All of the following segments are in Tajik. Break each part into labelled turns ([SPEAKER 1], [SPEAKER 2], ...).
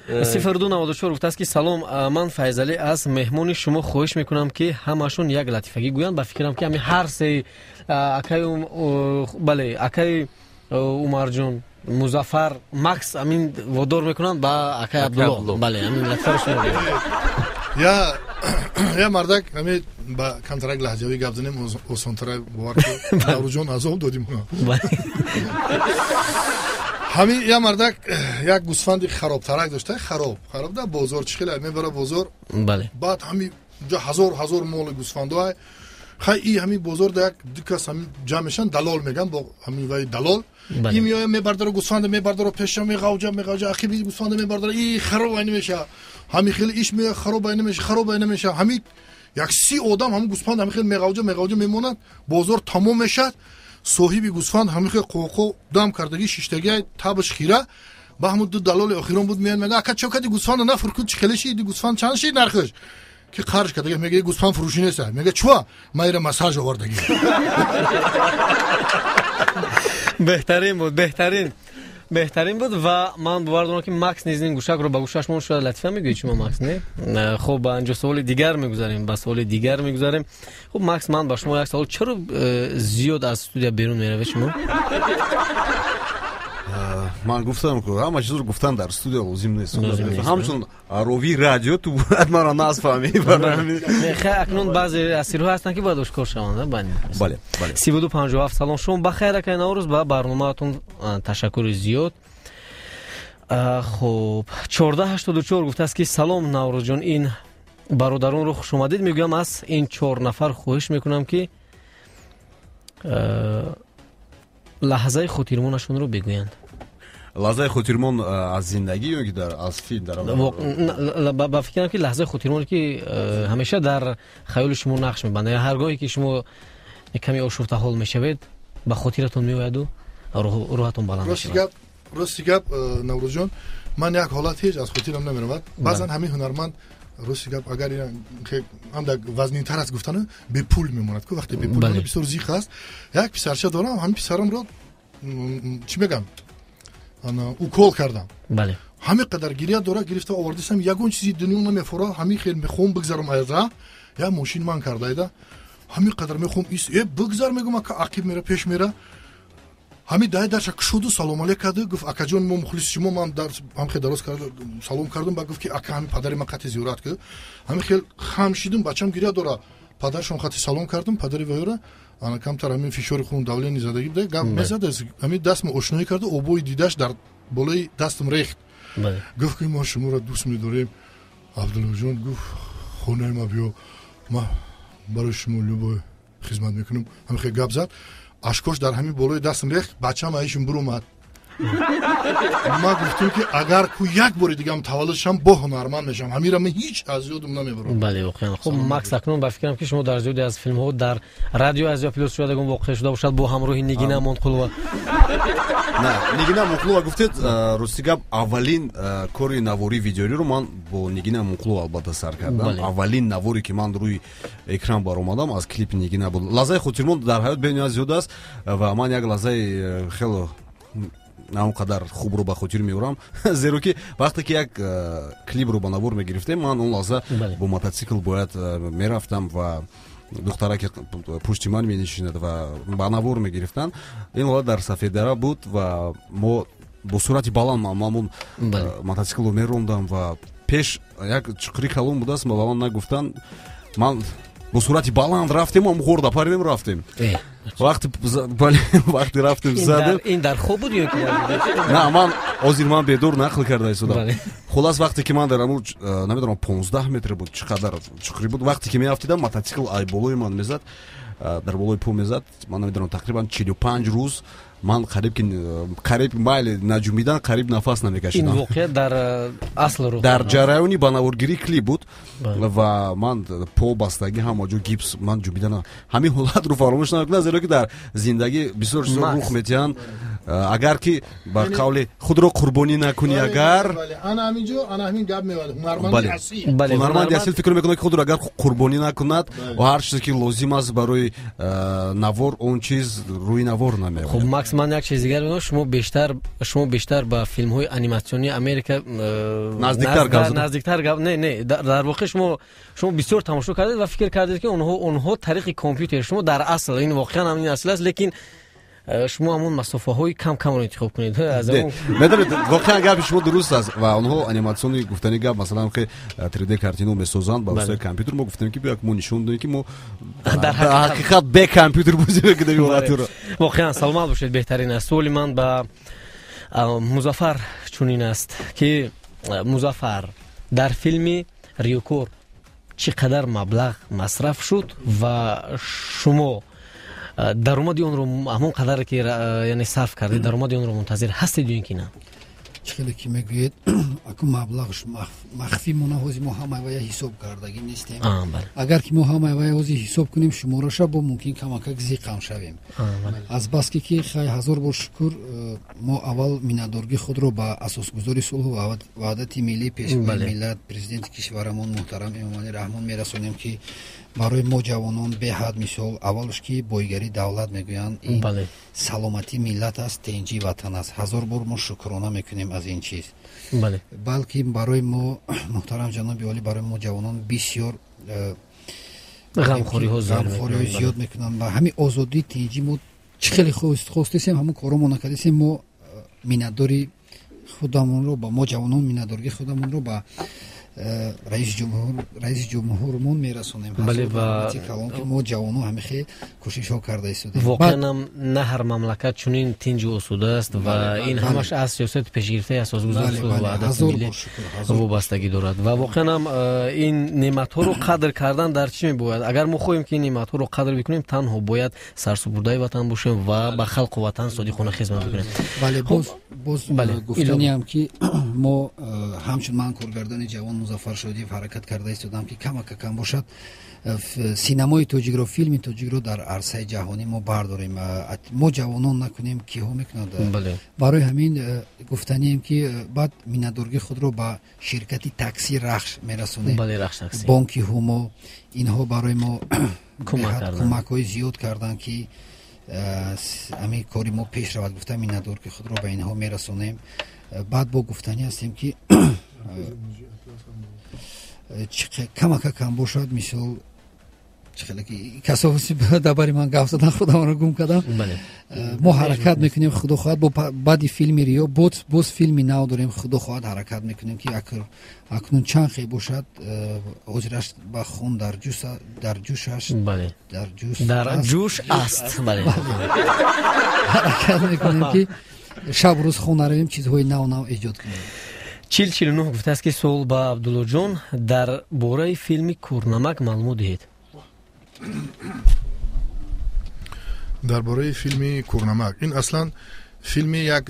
[SPEAKER 1] 0294 гуфтааст, ки салом, ман Файзалӣ, аз меҳмони шумо хоҳиш мекунам, ки ҳамашон як латифагӣ гӯянд. Ба фикрам, ки ҳамин ҳар се акаи, бале, акаи Умарҷон, Музаффар, Макс ҳамин водор мекунанд ба акаи Абдулло. Бале, ҳамин латифаро шумо.
[SPEAKER 2] Я мардак, ҳамин ба камтарак лаҳҷавӣ гап занем, осонтара, бовар кун, Наврӯзҷон, азоб додим. Ҳамин я мардак як гӯсфанди харобтарак дошта, хароб хароб, да бозор чӣ хеле мебара бозор. Баъд ҳами ҷо ҳазор ҳазор моли гӯсфандо. Хай, и ҳамин бозор да як ду кас ҳамин ҷамъ мешан, далол меган бо ҳамин вай далол. И меоя, мебардара гӯсфанда, мебардара пеша, меғавҷа, меғавҷа, ақиби гӯсфанда мебардара, и хароб айна меша. Ҳамин хеле иш меоя, хароб айна меша, хароб айна меша. Ҳамин як 30 одам ҳамин гӯсфанд ҳамин хел меғавҷа, меғавҷа мемонад. Бозор тамом мешад. Соҳиби гӯсфанд ҳамин хел қоқо дам кардагӣ шиштагӣ, табаш хира. Ба ҳамун ду далоли охирон буд, меяд, мега: «Ака, чо кади, гӯсфанда нафуркун, чӣ хеле шиди, гӯсфанд чанд шид нархаш?» Ки қарж кардаги, мега: «Гӯсфанд фурӯшӣ неста». Мега: «Чуа?» «Ма ира массаж овардаги».
[SPEAKER 1] Беҳтарин буд, беҳтарин, беҳтарин буд. Ва ман бовар дорам, ки Макс низ ин гӯшакро ба гӯшаш мон, шояд латифа мегӯед шумо, Макс, не? Хуб, ба инҷо суоли дигар мегузарем, ба суоли дигар мегузарем. Хуб, Макс, ман ба шумо як савол: чаро зиёд аз студия берун меравед шумо?
[SPEAKER 3] Ман гуфтам, ку ҳама чизро гуфтан дар студия лозим нест. Ҳамчун ровии радио ту бояд маро назфаҳмӣ.
[SPEAKER 1] Акнун баъзе асирҳо ҳастанд, ки бояд ошкор шаванд.
[SPEAKER 3] Бале.
[SPEAKER 1] 3257: салом, шумо бахайр, акай Наврӯз, ба барномаатон ташаккури зиёд. Хуб, 1484 гуфтааст, ки салом, Наврӯзҷон, ин бародаронро хушомадид мегӯям. Аз ин чор нафар хоҳиш мекунам, ки лаҳзаи хотирмонашонро бигӯянд.
[SPEAKER 3] Лаҳзаи хотирмон аз зиндагӣ ё ки аз филм?
[SPEAKER 1] Ба фикрам, ки лаҳзаи хотирмоне, ки ҳамеша дар хаёли шумо нақш мебандад, ҳар гоҳе ки шумо каме ошуфтаҳол мешавед, ба хотиратон меояду рӯҳатон баланд мешавад.
[SPEAKER 2] Рости гап, Наврӯзҷон, ман як ҳолат ҳеҷ аз хотирам намеравад. Баъзан ҳамин ҳунарманд, рости гап, агар андак вазнинтар аст гуфтана, бепул мемонад ку. Вақте бепул бисёр зиқ аст. Як писарча дорам, ҳамин писарамро, чӣ мегам, укол кардам. Ҳамин қадар гиря дора, гирифта овардисам, ягон чизи дунё намефора. Ҳамин хел мехоҳам бигзарам айра, як мошин ман кардайда. Ҳамин қадар мехоҳам ис, э, бигзар, мегум, ака, ақиб мера, пеш мера. Ҳамин дай дарша кушоду салом алейк карду, гуфт: «Акаҷон, мо мухлиси шумо». Ман ҳам хел дароз кард, салом кардам. Ба гуфт, ки ака, ҳамин падари ман қати зиёрат ку. Ҳамин хел хам шидум, бачам гиря дора, падаршон қати салом кардам. Падари вайора ана камтар ҳамин фишори хун, давление задагӣ буда, гап мезад. Ҳамин дастма ошноӣ карду, обои дидаш дар болои дастам рехт. Гуфт, ки мо шуморо дӯст медорем, Абдуллоҷон. Гуфт: «Хонаи ма биё, ма барои шумо любой хизмат мекунам». Ҳамин хел гап зад, ашкош дар ҳамин болои дастам рехт. Бачам аишим буромад. Ман гуфтам, ки агар ку як бори дигам таваллуд шам, бо ҳунарманд мешавам. Ҳамира ман ҳеҷ аз ёдам намебарам.
[SPEAKER 1] Бале, воқеан. Хуб, Макс, акнун ба фикрам, ки шумо дар зиёде аз филмҳо, дар радио Азия Плюс шояд ягон воқеа шуда бошад бо ҳамроҳи Нигина Амонқулова.
[SPEAKER 3] На, Нигина Амонқулова гуфтед, рости гап, аввалин кори навори видеориро ман бо Нигина Амонқулова албатта сар кардам. Аввалин наворе, ки ман рӯи экран баромадам, аз клипи Нигина буд. Лаҳзаи хотирмон дар ҳаёт бениҳоят зиёд аст ва ман як лаҳзаи хело на он қадар хубро ба хотир меорам, зеро ки вақте ки як клипро ба навор мегирифтем, ман он лаҳза бо мототсикл бояд мерафтам ва духтараке пушти ман менишинад ва ба навор мегирифтанд. Ин ҳолат дар Сафеддара буд ва мо бо суръати баланд ман мототсиклро мерондам ва пеш як чуқури калон будааст. Ба ман нагуфтанд, ман бо суръати баланд рафтем, ам хӯрда паридем, рафтем. Вақти, бале, вақте рафтем, задем.
[SPEAKER 1] Ин дар хоб буд ё ки?
[SPEAKER 3] На, ман ҳозир ман бедор нақл карда истодам. Хулас, вақте ки ман дар аму, намедонам, 15 метр буд, чӣ қадар чуқурӣ буд, вақте ки меафтидам, мототсикл ай болои ман мезад, дар болои по мезад. Ман намедонам, тақрибан 45 рӯз ман қариб ки, қариб майли наҷумидан, қариб нафас намекашидам.
[SPEAKER 1] Ин воқеа дар асл рух
[SPEAKER 3] Дар ҷараёни ба наворгирии клип буд ва ман по бастагӣ, ҳама ҷо гипс, ман ҷумидан. Ҳамин ҳолатро фаромӯш намекунам, зеро ки дар зиндагӣ бисёр чизо рух метиҳанд, агар ки ба қавли худро қурбонӣ накунӣ, агар
[SPEAKER 2] Ана ҳаминҷо ана ҳамин гап меояд: ҳунарманди асил.
[SPEAKER 3] Ҳунарманди асил фикр мекунад, ки худро агар қурбонӣ накунад ва ҳар чизе ки лозим аст барои навор, он чиз рӯи навор намеояд.
[SPEAKER 1] Хуб, Макс. Ман як чиз дигар мегӯям, шумо бештар ба филмҳои аниматсионии Америка наздиктар гап не, дар воқеъ шумо бисёр тамошо кардед ва фикр кардед, ки онҳо тариқи компютер, шумо дар асл ин воқеан ҳамин асл аст, лекин шумо ҳамон масофаҳои кам камро интихоб кунед.
[SPEAKER 3] Медонед, воқеан гапи шумо дуруст аст ва онҳо аниматсиони гуфтани гап, масалан, ки 3D картино месозанд ба воситаи компютер, мо гуфтем, ки биё мо нишон додем, ки мо дар ҳақиқат бе компютер бозӣ мекунем ҳолатро.
[SPEAKER 1] Воқеан саломат бошед, беҳтарин аст. Суоли ман ба Музаффар чунин аст, ки Музаффар, дар филми Риёкор чӣ қадар маблағ масраф шуд ва шумо даромади онро ҳамон қадаре ки яъне сарф кардед, даромади онро мунтазир ҳастед ё ин ки на?
[SPEAKER 4] Чӣ хеле ки мегӯед, аку маблағш махфӣ мона, ҳози мо ҳамаи вая ҳисоб кардагӣ нестем. Агар ки мо ҳамаи вая ҳози ҳисоб кунем, шумораша бо мумкин камакак зиқам шавем. Аз баски ки хай ҳазор бор шукр, мо аввал миннатдоргии худро ба асосгузори сулҳу ваҳдати миллӣ, пешвои миллат, президенти кишварамон муҳтарам Эмомалӣ Раҳмон мерасонем, ки барои мо ҷавонон беҳад мисол, аввалш ки боигарии давлат мегӯянд, ин саломатии миллат аст, тенҷии ватан аст. Ҳазор бор мо шукрона мекунем аз ин чиз. Балки барои мо муҳтарам ҷаноби олӣ, барои мо ҷавонон бисёр ғамхориҳои зиёд мекунанд ва ҳамин озодии тинҷӣ мо чӣ хеле хостесем, ҳамон коро мо накардесем. Мо миннатдори худамонро ба мо ҷавонон миннатдории худамонро ба раиси ҷумҳурмон мерасонем. Ки мо ҷавонон ҳамихел кӯшишҳо карда истодем.
[SPEAKER 1] Воқеан ҳам на ҳар мамлакат чунин тинҷу осуда аст ва ин ҳамаш аз сиёсати пешгирифтаи асосгузори сулҳу ваҳдати миллӣ вобастагӣ дорад. Ва воқеан ҳам ин неъматҳоро қадр кардан дар чӣ мебояд? Агар мо хоҳем, ки ин неъматҳоро қадр бикунем, танҳо бояд сарсупурдаи ватан бошем ва ба халқу ватан содиқона хизмат бикунем.
[SPEAKER 4] Бале, боз гуфтаниам, ки мо ҳамчун ман коргардони ҷавон Музаффар Шодиев ҳаракат карда истодам, ки камака кам бошад синамои тоҷикро, филми тоҷикро дар арсаи ҷаҳонӣ мо бардорем. Мо ҷавонон накунем, киҳо мекунанд? Барои ҳамин гуфтанием, ки баъд миннатдоргии худро ба ширкати такси Рахш мерасонем, бонки Ҳумо, инҳо барои мо кӯмакҳои зиёд карданд, ки ҳамин кори мо пеш равад. Гуфта миннатдоргии худро ба инҳо мерасонем. Баъд бо гуфтанӣ ҳастем, ки камака кам бошад, мисол касо дар бари ман гап задан, худамро гум кардам. Мо ҳаракат мекунем, худо хоҳад, бо баъди филми Риё боз филми нав дорем, худо хоҳад ҳаракат мекунем, ки акнун чанд хел бошад, ҳозираш ба хун дар ҷӯшаш,
[SPEAKER 1] дар ҷӯш аст.
[SPEAKER 4] Ҳаракат мекунем, ки шаб рӯз хун наравем, чизҳои нав нав эҷод кунем.
[SPEAKER 1] 4049 гуфтааст, ки суол ба Абдуллоҷон дар бораи филми Кӯрнамак маълумот диҳед.
[SPEAKER 2] Дар бораи филми Кӯрнамак, ин аслан филми як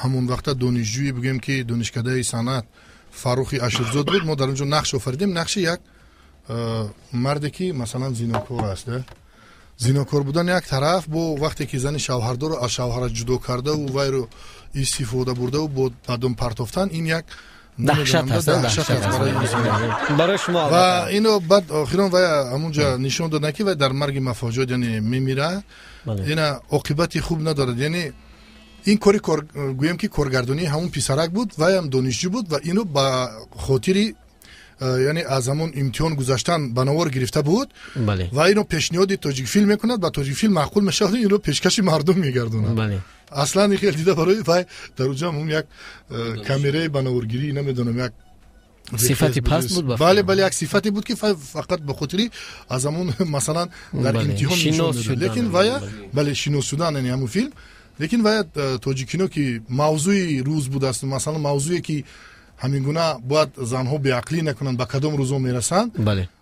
[SPEAKER 2] ҳамон вақта донишҷӯе бигӯем, ки донишкадаи санъат Фаррухи Аширзод буд. Мо дар он ҷо нақш офаридем, нақши як марде, ки масалан зинокор аст. Зинокор будан як тараф, бо вақте ки зани шавҳардорро аз шавҳара ҷудо кардаву вайро истифода бурдаву бо бадом партофтан, ин як
[SPEAKER 1] даҳшат аст барои шумо.
[SPEAKER 2] Ва ино баъд охирон вай ҳамунҷа нишон доданд, ки вай дар марги мафоҷот, яъне мемирад, ина оқибати хуб надорад. Яъне ин кори гӯем, ки коргардонии ҳамун писарак буд, вайам донишҷӯ буд ва ино ба хотири яъне аз ҳамон имтиҳон гузаштан ба навор гирифта буд ва ино пешниҳоди Тоҷикфилм мекунад, ба Тоҷикфилм маъқул мешавад, ино пешкаши мардум мегардонад. Аслан хел дида барои вай дар уҷа ҳамун як камераи ба наворгирӣ, намедонам, як
[SPEAKER 1] сифати паст буд.
[SPEAKER 2] Бале, бале, як сифате буд, ки фақат ба хотири аз ҳамон масалан дар имтиҳон нишон медод, лекин вая бале шинос шудан, яъне ҳамун филм, лекин вая Тоҷикино, ки мавзӯи рӯз будааст, масалан мавзӯе, ки ҳамин гуна бояд занҳо беақлӣ накунанд, ба кадом рӯзо мерасанд,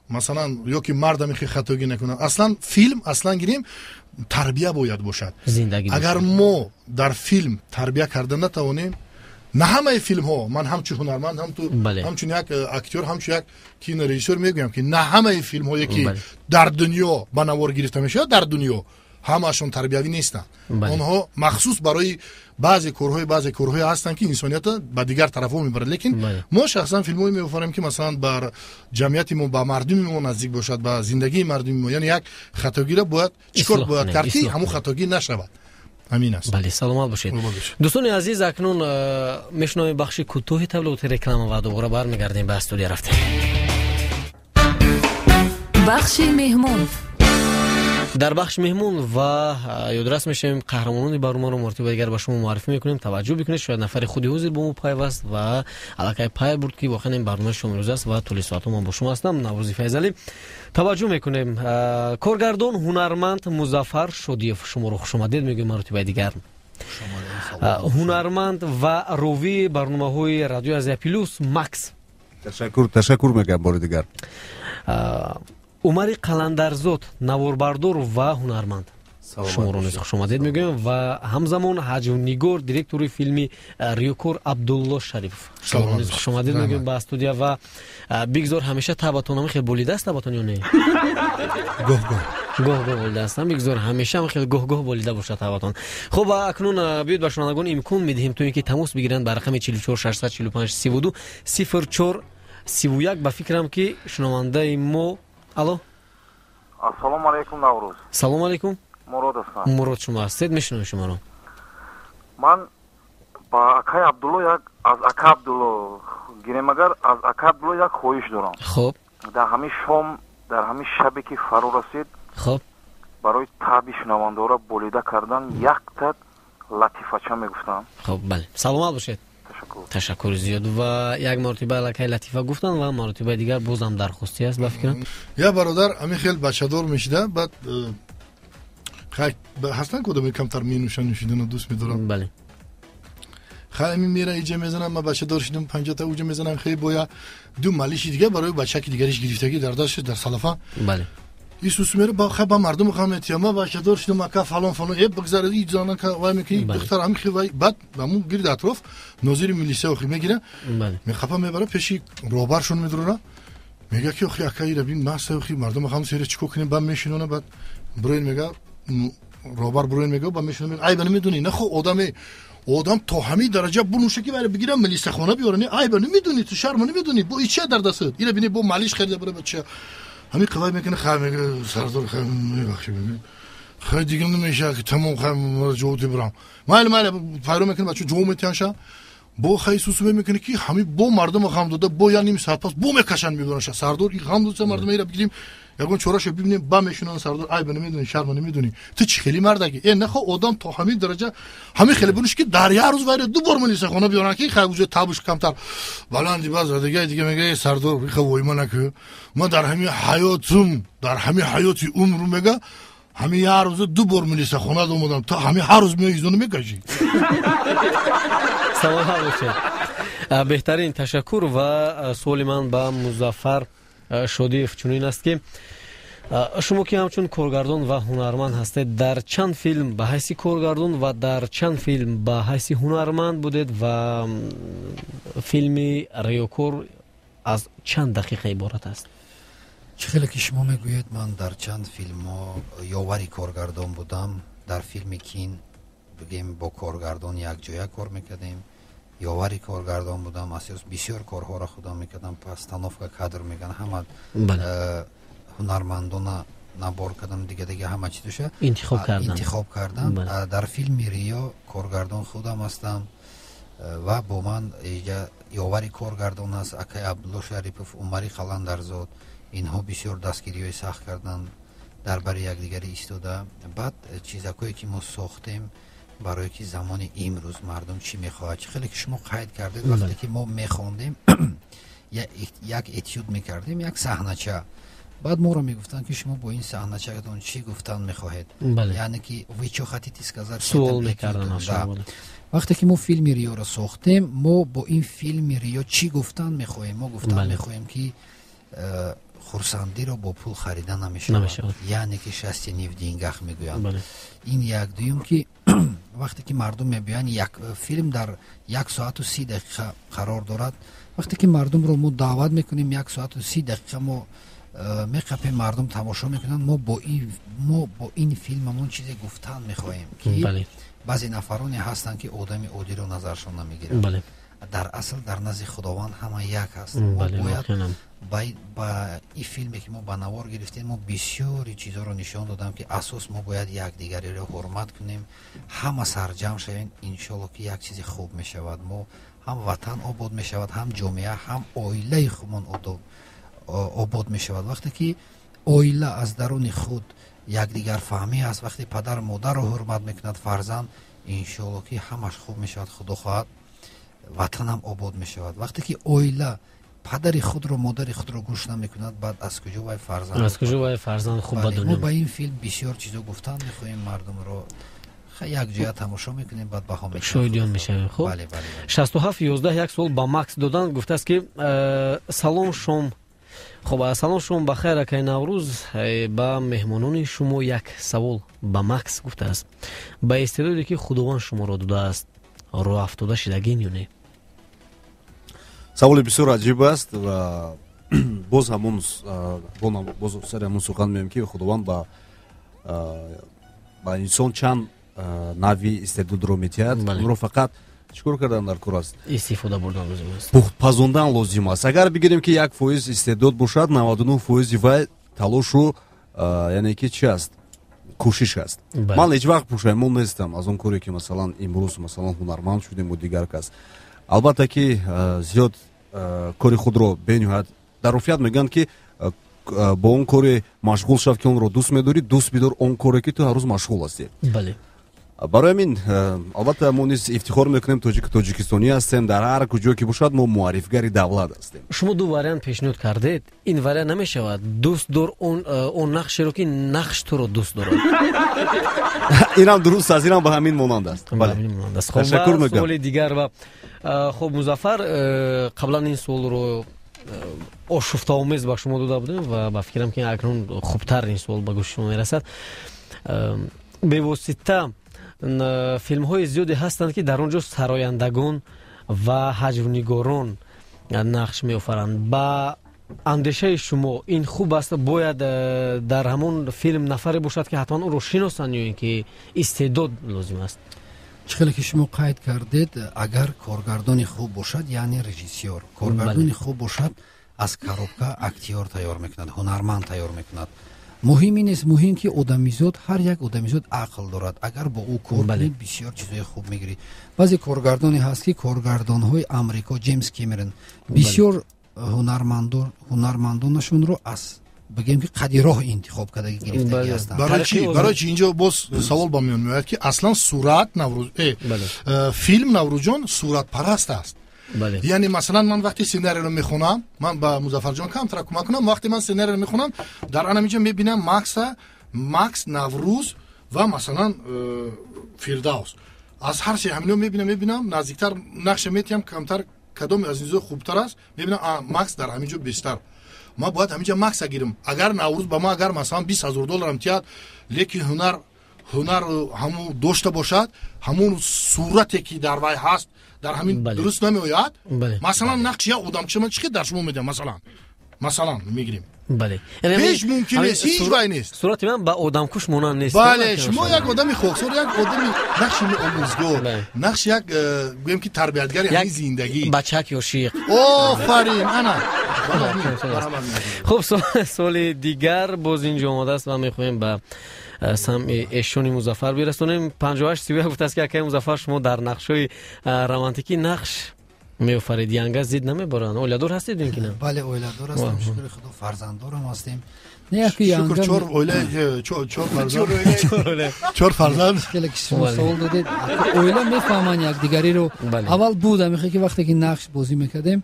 [SPEAKER 2] масалан, ё ки мард ҳамин хел хатогӣ накунанд. Аслан филм, аслан гирем, тарбия бояд бошад. Агар мо дар филм тарбия карда натавонем, на ҳамаи филмҳо, ман ҳамчун ҳунарманд, ҳамчун як актёр, ҳамчун як кинорежиссёр мегӯям, ки на ҳамаи филмҳое, ки дар дунё ба навор гирифта мешавад, дар дунё ҳамаашон тарбиявӣ нестанд. Онҳо махсус барои баъзе корҳое ҳастанд, ки инсониятро ба дигар тарафҳо мебарад. Лекин мо шахсан филмҳое меофарем, ки масалан бар ҷамъияти мо, ба мардуми мо наздик бошад, ба зиндагии мардуми мо. Яъне як хатогиро бояд чӣ кор бояд кард, ки ҳамон хатогӣ нашавад. Ҳамин аст.
[SPEAKER 1] Бале, саломат бошед. Дӯстони азиз, акнун мешунавем бахши кӯтоҳи таблиғоти реклама ва дубора бармегардем ба студия. Рафтем.
[SPEAKER 5] Бахши меҳмон.
[SPEAKER 1] Дар бахши меҳмон ва ёдрас мешавем қаҳрамонони барномаро мартиба дигар ба шумо муаррифӣ мекунем. Таваҷҷӯҳ бикунед, шояд нафари худи ҳозир бо мо пайваст ва аллакай пай бурд, ки воқеан ин барномаи шомирӯз аст ва тӯли соатҳо ман бо шумо ҳастам, Наврӯзи Файзалӣ. Таваҷҷӯҳ мекунем, коргардон, ҳунарманд Музаффар Шодиев, шуморо хушомадед мегӯем маротибаи дигар. Ҳунарманд ва ровии барномаҳои Радиои Азия Плюс Макс.
[SPEAKER 3] Ташаккур, ташаккур мегӯям бори дигар.
[SPEAKER 1] Умари Қаландарзод, наворбардор ва ҳунарманд, шуморо низ хушомадед мегӯем. Ва ҳамзамон ҳаҷвнигор, директори филми Риёкор Абдулло Шарипов, шуморо низ хушомадед мегӯем ба студия. Ва бигзор ҳамеша табатон ҳам хел болида аст, табатон ё не?
[SPEAKER 2] Гоҳ-гоҳ.
[SPEAKER 1] Гоҳ-гоҳ болида аст. Бигзор ҳамеша ҳам хел гоҳ-гоҳ болида бошад табатон. Хуб, акнун биёед ба шунавандагон имкон медиҳем, то ин ки тамос бигиранд ба рақами 44 645 32 04 31. Ба фикрам, ки шунавандаи мо. Алло.
[SPEAKER 6] Ассалому алайкум, Наврӯз.
[SPEAKER 1] Салому алайкум.
[SPEAKER 6] Мурод ҳастам.
[SPEAKER 1] Мурод шумо ҳастед, мешунавем шуморо.
[SPEAKER 6] Ман ба акай Абдулло як, аз ака Абдулло гирем, агар аз ака Абдулло як хоҳиш дорам.
[SPEAKER 1] Хуб.
[SPEAKER 6] Дар ҳамин шом, дар ҳамин шабе ки фаро расид,
[SPEAKER 1] хуб,
[SPEAKER 6] барои таби шунавандаро болида кардан якта латифача мегуфтам.
[SPEAKER 1] Хуб, бале. Саломат бошед. Ташаккур зиёд. Ва як маротиба аллакай латифа гуфтанд ва маротибаи дигар бозам дархостӣ аст, ба фикрам.
[SPEAKER 2] Я бародар ҳамин хел бачадор мешида, баъд ҳастанд ки одаме камтар менӯшанд, нӯшидана дӯст медоранд.
[SPEAKER 1] Бале.
[SPEAKER 2] Хай ҳамин мера иҷа мезанам, ман бачадор шидам, 50-та уҷа мезанам, хеле боя ду малиши дига барои бачаки дигариш гирифтагӣ дар дасташ дар салафа.
[SPEAKER 1] Бале.
[SPEAKER 2] Исус мера ба хай ба мардум хам метия, ма бачадор шидам, ака фалон фалон, э бигзар и зана ка вай мекунӣ, духтар ҳамин хел вай, баъд ҳамун гирд атроф нозири милисия охи мегира, мехапа мебара пеши роҳбаршон медурона, мега ки охи ака ира бин маста, охи мардум хам сера чико кунем, ба мешинона, баъд буроин мега, роҳбар буроин мега, ба мешинона, айба намедонӣ, нахо одаме одам то ҳамин дараҷа бунӯша ки вайра бигирам милисияхона биёра, не айба намедонӣ, ту шарма намедонӣ, бо и чия дар дастат, ира бини бо малиш харида бара бача. Ҳамин қавай мекунад, хай мега, сардор, хай мебахши, хай дига намеша, ки тамом, хай ҷо дибрам. Майли, майли, пайро мекунад, бача ҷо метиҳанша. Бо хай сусу мекунад, ки ҳамин бо мардума ғам дода, бо я ним соат пас бо мекашанд мебаранша. Сардор и ғам дода, мардума ира бигирим, ягон чораша бибинем, ба мешунанд, сардор, айба намедонӣ, шарма намедонӣ. Ту чӣ хели мардаки? Э, нахо одам то ҳамин дараҷа, ҳамин хеле буниш, ки дар як рӯз вайра ду бор милисияхона биёранд, ки хай уҷо табуш камтар баланди баз дига дига мега, сардор, иха войма накӯ. Ман дар ҳамин ҳаётум, дар ҳамин ҳаёти умру мега, ҳамин як рӯза ду бор милисияхона омадам, то ҳамин ҳар рӯз меои изону мекашӣ.
[SPEAKER 1] Саломат бошед. Беҳтарин, ташаккур. Ва суоли ман ба Музаффар Шодиев чунин аст, ки шумо ки ҳамчун коргардон ва ҳунарманд ҳастед, дар чанд филм ба ҳайси коргардон ва дар чанд филм ба ҳайси ҳунарманд будед ва филми Риёкор аз чанд дақиқа иборат аст?
[SPEAKER 4] Чӣ хеле ки шумо мегӯед, ман дар чанд филмҳо ёвари коргардон будам. Дар филми Кин бигем бо коргардон якҷоя кор мекардем, ёвари коргардон будам, асос бисёр корҳоро худам мекардам, постановка кадр мекардам, ҳама ҳунармандона набор кардам, дига дига ҳама чизоша
[SPEAKER 1] интихоб кардам,
[SPEAKER 4] интихоб кардам. Дар филми Риё коргардон худам ҳастам ва бо ман ёвари коргардон аст акай Абдулло Шарипов, Умари Қаландарзод. Инҳо бисёр дастгириҳои сахт карданд, дар бари якдигарӣ истода. Баъд чизакое ки мо сохтем барое ки замони имрӯз мардум чӣ мехоҳад, чӣ хеле ки шумо қайд кардед, вақте ки мо мехондем, як этюд мекардем, як саҳнача, баъд моро мегуфтанд, ки шумо бо ин саҳначаатон чӣ гуфтан мехоҳед, яъне ки вы чё хотите сказать.
[SPEAKER 1] Суол мекарданд.
[SPEAKER 4] Вақте ки мо филми Риёро сохтем, мо бо ин филми Риё чӣ гуфтан мехоҳем? Мо гуфтан мехоҳем, ки хурсандиро бо пул харида намешавад, яъне ки счастье не в деньгах мегӯянд. Ин як. Дуюм, ки вақте ки мардум мебиёянд, як филм дар 1 соату 30 дақиқа қарор дорад. Вақте ки мардумро мо даъват мекунем, 1 соату 30 дақиқа мо меқапем, мардум тамошо мекунанд. Мо бо ин филмамон чизе гуфтан мехоҳем, ки баъзе нафароне ҳастанд, ки одами оддиро назаршон намегиранд. Дар асл дар назди Худованд ҳама як аст. Мо бояд ба ин филме, ки мо ба навор гирифтем, мо бисёри чизҳоро нишон додам, ки асос мо бояд якдигариро ҳурмат кунем, ҳама сарҷамъ шавем, иншоалло, ки як чизи хуб мешавад. Мо ҳам ватан обод мешавад, ҳам ҷомеа, ҳам оилаи худмон обод мешавад. Вақте ки оила аз даруни худ якдигарфаҳмӣ аст, вақте падару модарро ҳурмат мекунад фарзанд, иншоалло, ки ҳамаш хуб мешавад, Худо хоҳад, ватанам обод мешавад. Вақте ки оила падари худро, модари худро гӯш намекунад, баъд аз куҷо вай фарзанд?
[SPEAKER 1] Аз куҷо вай фарзанд хуб ба дунё?
[SPEAKER 4] Мо ба ин филм бисёр чизо гуфтан мехоҳем, мардумро якҷоя тамошо мекунем, баъд баҳо мекунем.
[SPEAKER 1] Шоҳидиён мешавем. Хуб, 67 11 як суол ба Макс додан, гуфтааст, ки салом, шом. Хуб, салом, шом бахайр, акай Наврӯз, ба меҳмонони шумо як савол ба Макс гуфтааст: ба истеъдоде, ки Худованд шуморо додааст, роҳафтода шидагин ё не?
[SPEAKER 3] Саволи бисёр аҷиб аст ва боз ҳамон, боз сари ҳамон сухан меоем, ки Худованд ба инсон чанд нави истеъдодро метиҳад, онро фақат чӣ кор кардан дар кор аст?
[SPEAKER 1] Истифода бурдан лозим аст.
[SPEAKER 3] Пухтпазондан лозим аст. Агар бигирем, ки 1% истеъдод бошад, 99 фоизи вай талошу, яъне ки чи аст, кӯшиш аст. Ман ҳеҷ вақт пушаймон нестам аз он коре, ки, масалан, имрӯз, масалан, ҳунарманд шудем. Дигар кас, албатта, ки зиёд кори худро бениҳоят дар руфият мегӯянд, ки бо он коре машғул шав, ки онро дӯст медорӣ, дӯст бидор он коре, ки ту ҳар рӯз машғул ҳастӣ. Барои ҳамин, албатта, мо низ ифтихор мекунем, тоҷику тоҷикистонӣ ҳастем. Дар ҳар куҷо ки бошад, мо муаррифгари давлат ҳастем.
[SPEAKER 1] Шумо ду вариант пешниҳод кардед, ин вариант намешавад: дӯст дор он нақшеро, ки нақш туро дӯст дорад.
[SPEAKER 3] Инам дуруст аст, инам ба ҳамин монанд аст.
[SPEAKER 1] Ташаккур мекунам. Суоли дигар ва хуб, Музаффар, қаблан ин суолро ошуфтаомез ба шумо дода будем ва ба фикрам, ки акнун хубтар ин суол ба гӯши шумо мерасад. Бевосита филмҳои зиёде ҳастанд, ки дар он ҷо сарояндагон ва ҳаҷвнигорон нақш меофаранд. Ба андешаи шумо, ин хуб аст? Бояд дар ҳамон филм нафаре бошад, ки ҳатман ӯро шиносанд, ё ин ки истеъдод лозим аст?
[SPEAKER 4] Чӣ хеле ки шумо қайд кардед, агар коргардони хуб бошад, яъне режиссёр, коргардони хуб бошад, аз коробка актёр тайёр мекунад, ҳунарманд тайёр мекунад. Муҳим ин нест, муҳим ки одамизод, ҳар як одамизод ақл дорад. Агар бо ӯ кор кунед, бисёр чизҳои хуб мегирӣ. Баъзе коргардоне ҳаст, ки коргардонҳои Амрико, Ҷеймс Кемерон, бисёр ҳунармандонашонро аз, бигем, ки қади роҳ интихоб кардаги гирифтагӣ ҳастанд.
[SPEAKER 2] Барои чи инҷо боз савол ба миён меояд, ки аслан сурат, Наврӯз, филм, Наврӯзҷон, суратпараст аст. Яъне, масалан, ман вақте сценариро мехонам, ман ба Музаффарҷон камтара кӯмак кунам, вақте ман сценариро мехонам, дар анаминҷо мебинам Макса, Макс, Наврӯз ва, масалан, Фирдавс. Аз ҳар се ҳамино мебинам, наздиктар нақша метиҳам, камтар кадоме аз инзо хубтар аст. Мебинам, Макс дар ҳамин ҷо бештар, ман бояд ҳаминҷа Макса гирам. Агар Наврӯз ба ман, агар, масалан, 20 000 долларам тиҳад, лекин ҳунар ҳамун дошта бошад, ҳамун сурате, ки дар вай ҳаст, дар ҳамин дуруст намеояд. Масалан, нақши як одамкиша ман чӣ хел дар шумо медиҳам? Масалан, мегирем, ҳеҷ мумкин нест, ҳеҷ вай нест.
[SPEAKER 1] Сурати ман ба одамкуш монанд нест.
[SPEAKER 2] Бале, шумо як одами хоксор, як одами нақши омӯзгор, нақши як, гӯем, ки тарбиятгари ҳамин зиндагӣ.
[SPEAKER 1] Бачак ё шиқ.
[SPEAKER 2] Офарин, ана.
[SPEAKER 1] Хуб, суоли дигар боз инҷо омадааст ва мехоҳем ба самъи эшони Музаффар бирасонем. 58 31 гуфтааст, ки акаи Музаффар, шумо дар нақшҳои романтикӣ нақш меофаред, янга зид намебаранд? Оиладор ҳастед ин ки на?
[SPEAKER 4] Бале, оиладор ҳастам, шукри Худо, фарзанддорам ҳастем.
[SPEAKER 2] Шукр, чор оила, чор фарзанд, чор фарзанд.
[SPEAKER 4] Хеле ки шумо савол додед, оила мефаҳманд якдигариро. Аввал буд амихе, ки вақте ки нақш бозӣ мекардем,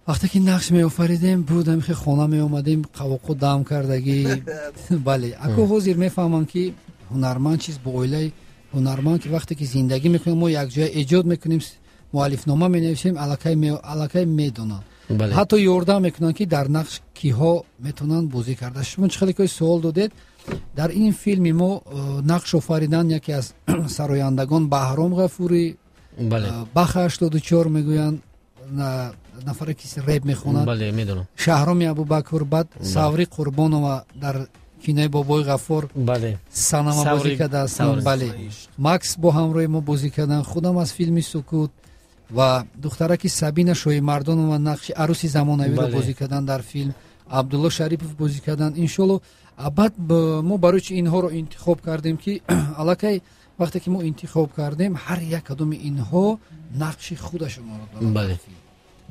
[SPEAKER 4] вақте ки нақш меофаридем, буд амихе, хона меомадем, қавоқо дам кардагӣ. Бале, аку ҳозир мефаҳмам, ки ҳунарманд чиз бо оилаи ҳунарманд, ки вақте ки зиндагӣ мекунем, мо якҷоя эҷод мекунем, муаллифнома менависем, аллакай медонанд, ҳатто ёрдам мекунанд, ки дар нақш киҳо метавонанд бозӣ карда. Шумо чӣ хеле ки суол додед, дар ин филми мо нақш офаридан яке аз сарояндагон Баҳром Ғафурӣ, Баха 84 мегӯянд, нафаре ки реп мехонад, Шаҳроми Абубакр, баъд Саври Қурбонова дар кинои Бобои Ғаффор Санама бозӣ кардааст. Бале, Макс бо ҳамроҳи мо бозӣ карданд, худам аз филми Сукут. Ва духтараки Сабина Шоимардонова нақши арӯси замонавиро бозӣ карданд дар филм, Абдулло Шарипов бозӣ карданд. Иншоалло баъд мо барои чи инҳоро интихоб кардем, ки аллакай вақте ки мо интихоб кардем, ҳар як кадоми инҳо нақши худашонро доранд.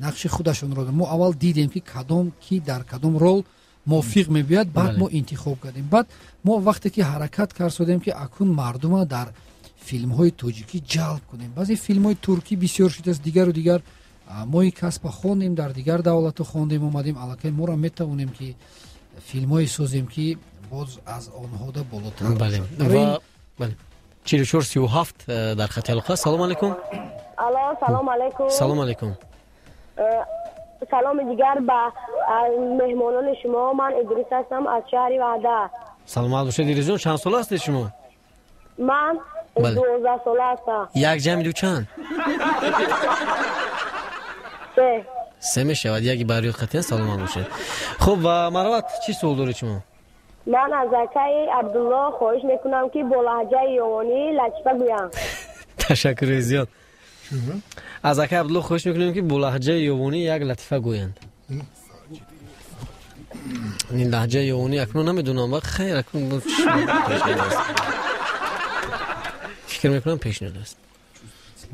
[SPEAKER 4] Нақши худашонро мо аввал дидем, ки кадом ки дар кадом рол мувофиқ мебиёяд, баъд мо интихоб кардем. Баъд мо вақте ки ҳаракат карсодем, ки акун мардума дар филмҳои тоҷикӣ ҷалб кунем. Баъзе филмҳои туркӣ бисёр шудааст, дигару дигар. Мо ин касба хондем, дар дигар давлатҳо хондем, омадем, аллакай моро метавонем, ки филмҳое созем, ки боз аз онҳода болотар бошад.
[SPEAKER 1] Бале, 44 37 дар хати алоқа. Салом алейкум.
[SPEAKER 7] Алло, салом алейкум.
[SPEAKER 1] Салом алейкум.
[SPEAKER 7] Саломи дигар ба меҳмонони шумо. Ман Идрис ҳастам аз шаҳри Ваҳдат.
[SPEAKER 1] Саломат бошед, Идрисҷон. Чанд сола ҳастед шумо?
[SPEAKER 7] Ман 12 сола ҳастам.
[SPEAKER 1] Як ҷамъи ду чанд?
[SPEAKER 7] Се.
[SPEAKER 1] Се мешавад. Яки барёд қатъиян. Саломат бошед. Хуб, ва марҳамат, чӣ суол доред шумо?
[SPEAKER 7] Ман аз акаи Абдулло хоҳиш мекунам, ки бо лаҳҷаи ёвонӣ латифа гӯям.
[SPEAKER 1] Ташаккури зиёд. Аз акаи Абдулло хоҳиш мекунем, ки бо лаҳҷаи ёвонӣ як латифа гӯянд. Ин лаҳҷаи ёвонӣ акнун намедонам, ва хайр, акнун фикр мекунам, пешниҳод аст.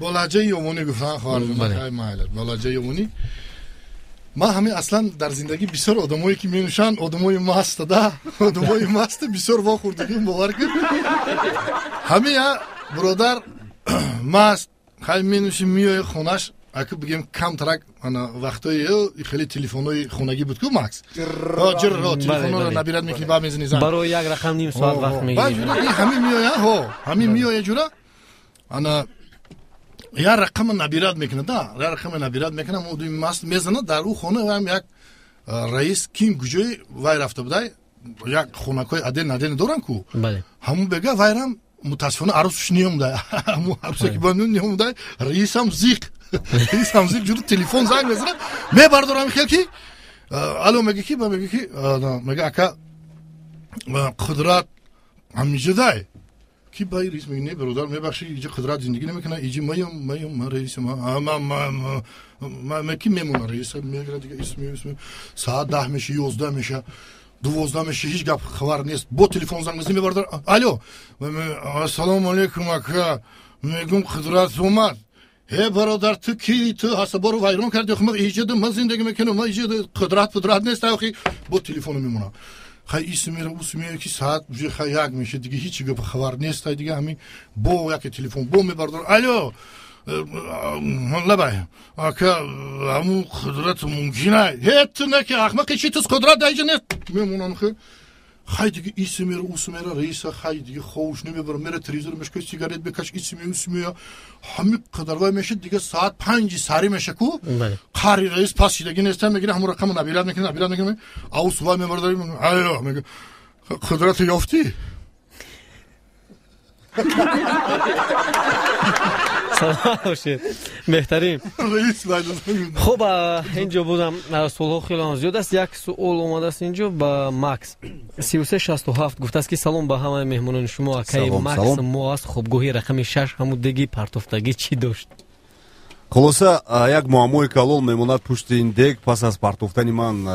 [SPEAKER 2] Бо лаҳҷаи ёвонӣ гуфтан, хоҳарҷон, бо лаҳҷаи ёвонӣ. Ман ҳамин аслан дар зиндагӣ бисёр одамое ки менӯшанд, одамои маста да, одамои маста бисёр вохӯрдагим, бовар кун. Ҳамин я биродар маст хай менӯши, меои хонаш, аку бигем, камтарак ана вақтои хеле телефонҳои хонагӣ буд ку, Макс, ҷир телефонҳоро набирать мекунӣ, ба мезани занг.
[SPEAKER 1] Барои як рақам ним соат вақт мегирӣ.
[SPEAKER 2] Ҳамин меоя, ҳо, ҳамин меоя ҷура, ана як рақама набирать мекунад да, як рақама набирать мекунад, одами маст мезанад. Дар ӯ хона ам як раис ким куҷои вай рафта будай, як хонакҳои отдельно отдельно доранд ку, ҳамун бега вайрам мутаассифона арӯсш неомдай, ҳамун арӯсе ки бояд неомдай. Раисам зиқ, раисам зиқ ҷур телефон занг мезанад, мебардорам хел ки алло, мега ки, мега ки, мега, ака Қудрат ҳамиҷадай? Ки ба раис меги, не, бародар, мебахши, иҷа Қудрат зиндагӣ намекунад, иҷи маям, маям, ма раисам, ки мемона. Раиса мегира дига, исми соат 10 меша, 11 меша, 12 меша, ҳеҷ гап хабар нест. Бо телефон занг мезани, мебардар, алло, ассалому алейкум, ака, мегум, Қудрат омад? Э, бародар, ту ки? Ту ҳасаборо вайрон карди. Ма иҷада ма зиндагӣ мекунам, ма иҷада Қудрат пудрат нест. Охи бо телефоно мемонам, хай ис мера, ус мера, ки соат уже хай 1 меша, дига ҳеҷ гап хабар нест. Дига ҳамин бо яке телефон бо мебардор, алло, лабай, ака, ҳамун Қудрат мумкина? Ҳе, ту неки, ахмақи, чи тус, Қудрат даиҷа нест. Мемонам, хе хай дига ис мера, ус мера, раиса хай дига ховуш намебара, мера телевизор мешка, сигарет бекаш, ис ме, ус мея, ҳамин қадар вай меша. Дига соат 5-и сари меша ку, қари раис пас шидаги неста, мегира, ҳамун рақама набирать мекунад, набирать мекунад, аус вай мебардари, алло, мега, Қудрат ёфтӣ?
[SPEAKER 1] Саломат бошед, беҳтарин. Хуб, инҷо будам, суолҳо хеле зиёд аст. Як суол омадааст инҷо ба Макс, 3367 гуфтааст, ки салом ба ҳамаи меҳмонони шумо, акаи Макс, мо аз хобгоҳи рақами 6, ҳамун деги партофтагӣ чӣ дошт?
[SPEAKER 3] Хулоса, як муаммои калон мемонад пушти ин дег. Пас аз партофтани ман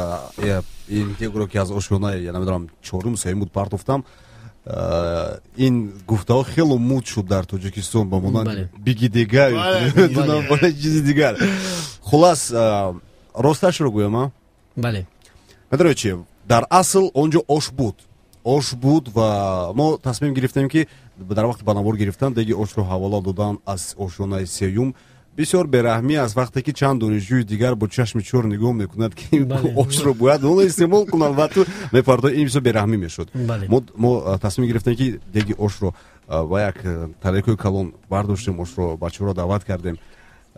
[SPEAKER 3] ин дегро, ки аз ошёнаи, намедонам, чорум, сеюм буд, партофтам, ин гуфтаҳо хело муд шуд дар Тоҷикистон, ба монанди биги дега, чизи дигар. Хулас, росташро гӯям, а?
[SPEAKER 1] Бале.
[SPEAKER 3] Медонед чи, дар асл он ҷо ош буд, ош буд, ва мо тасмим гирифтем, ки дар вақти ба навор гирифтан деги ошро ҳавола додан аз ошёнаи сеюм бисёр бераҳмӣ аст, вақте ки чанд донишҷӯи дигар бо чашми чор нигоҳ мекунад, ки ошро бояд оно истеъмол кунанд ва ту мепардои, ин бисёр бераҳмӣ мешуд. Мо тасмим гирифтем, ки деги ошро ба як тарелкаи калон бардоштем, ошро бачаҳоро даъват кардем,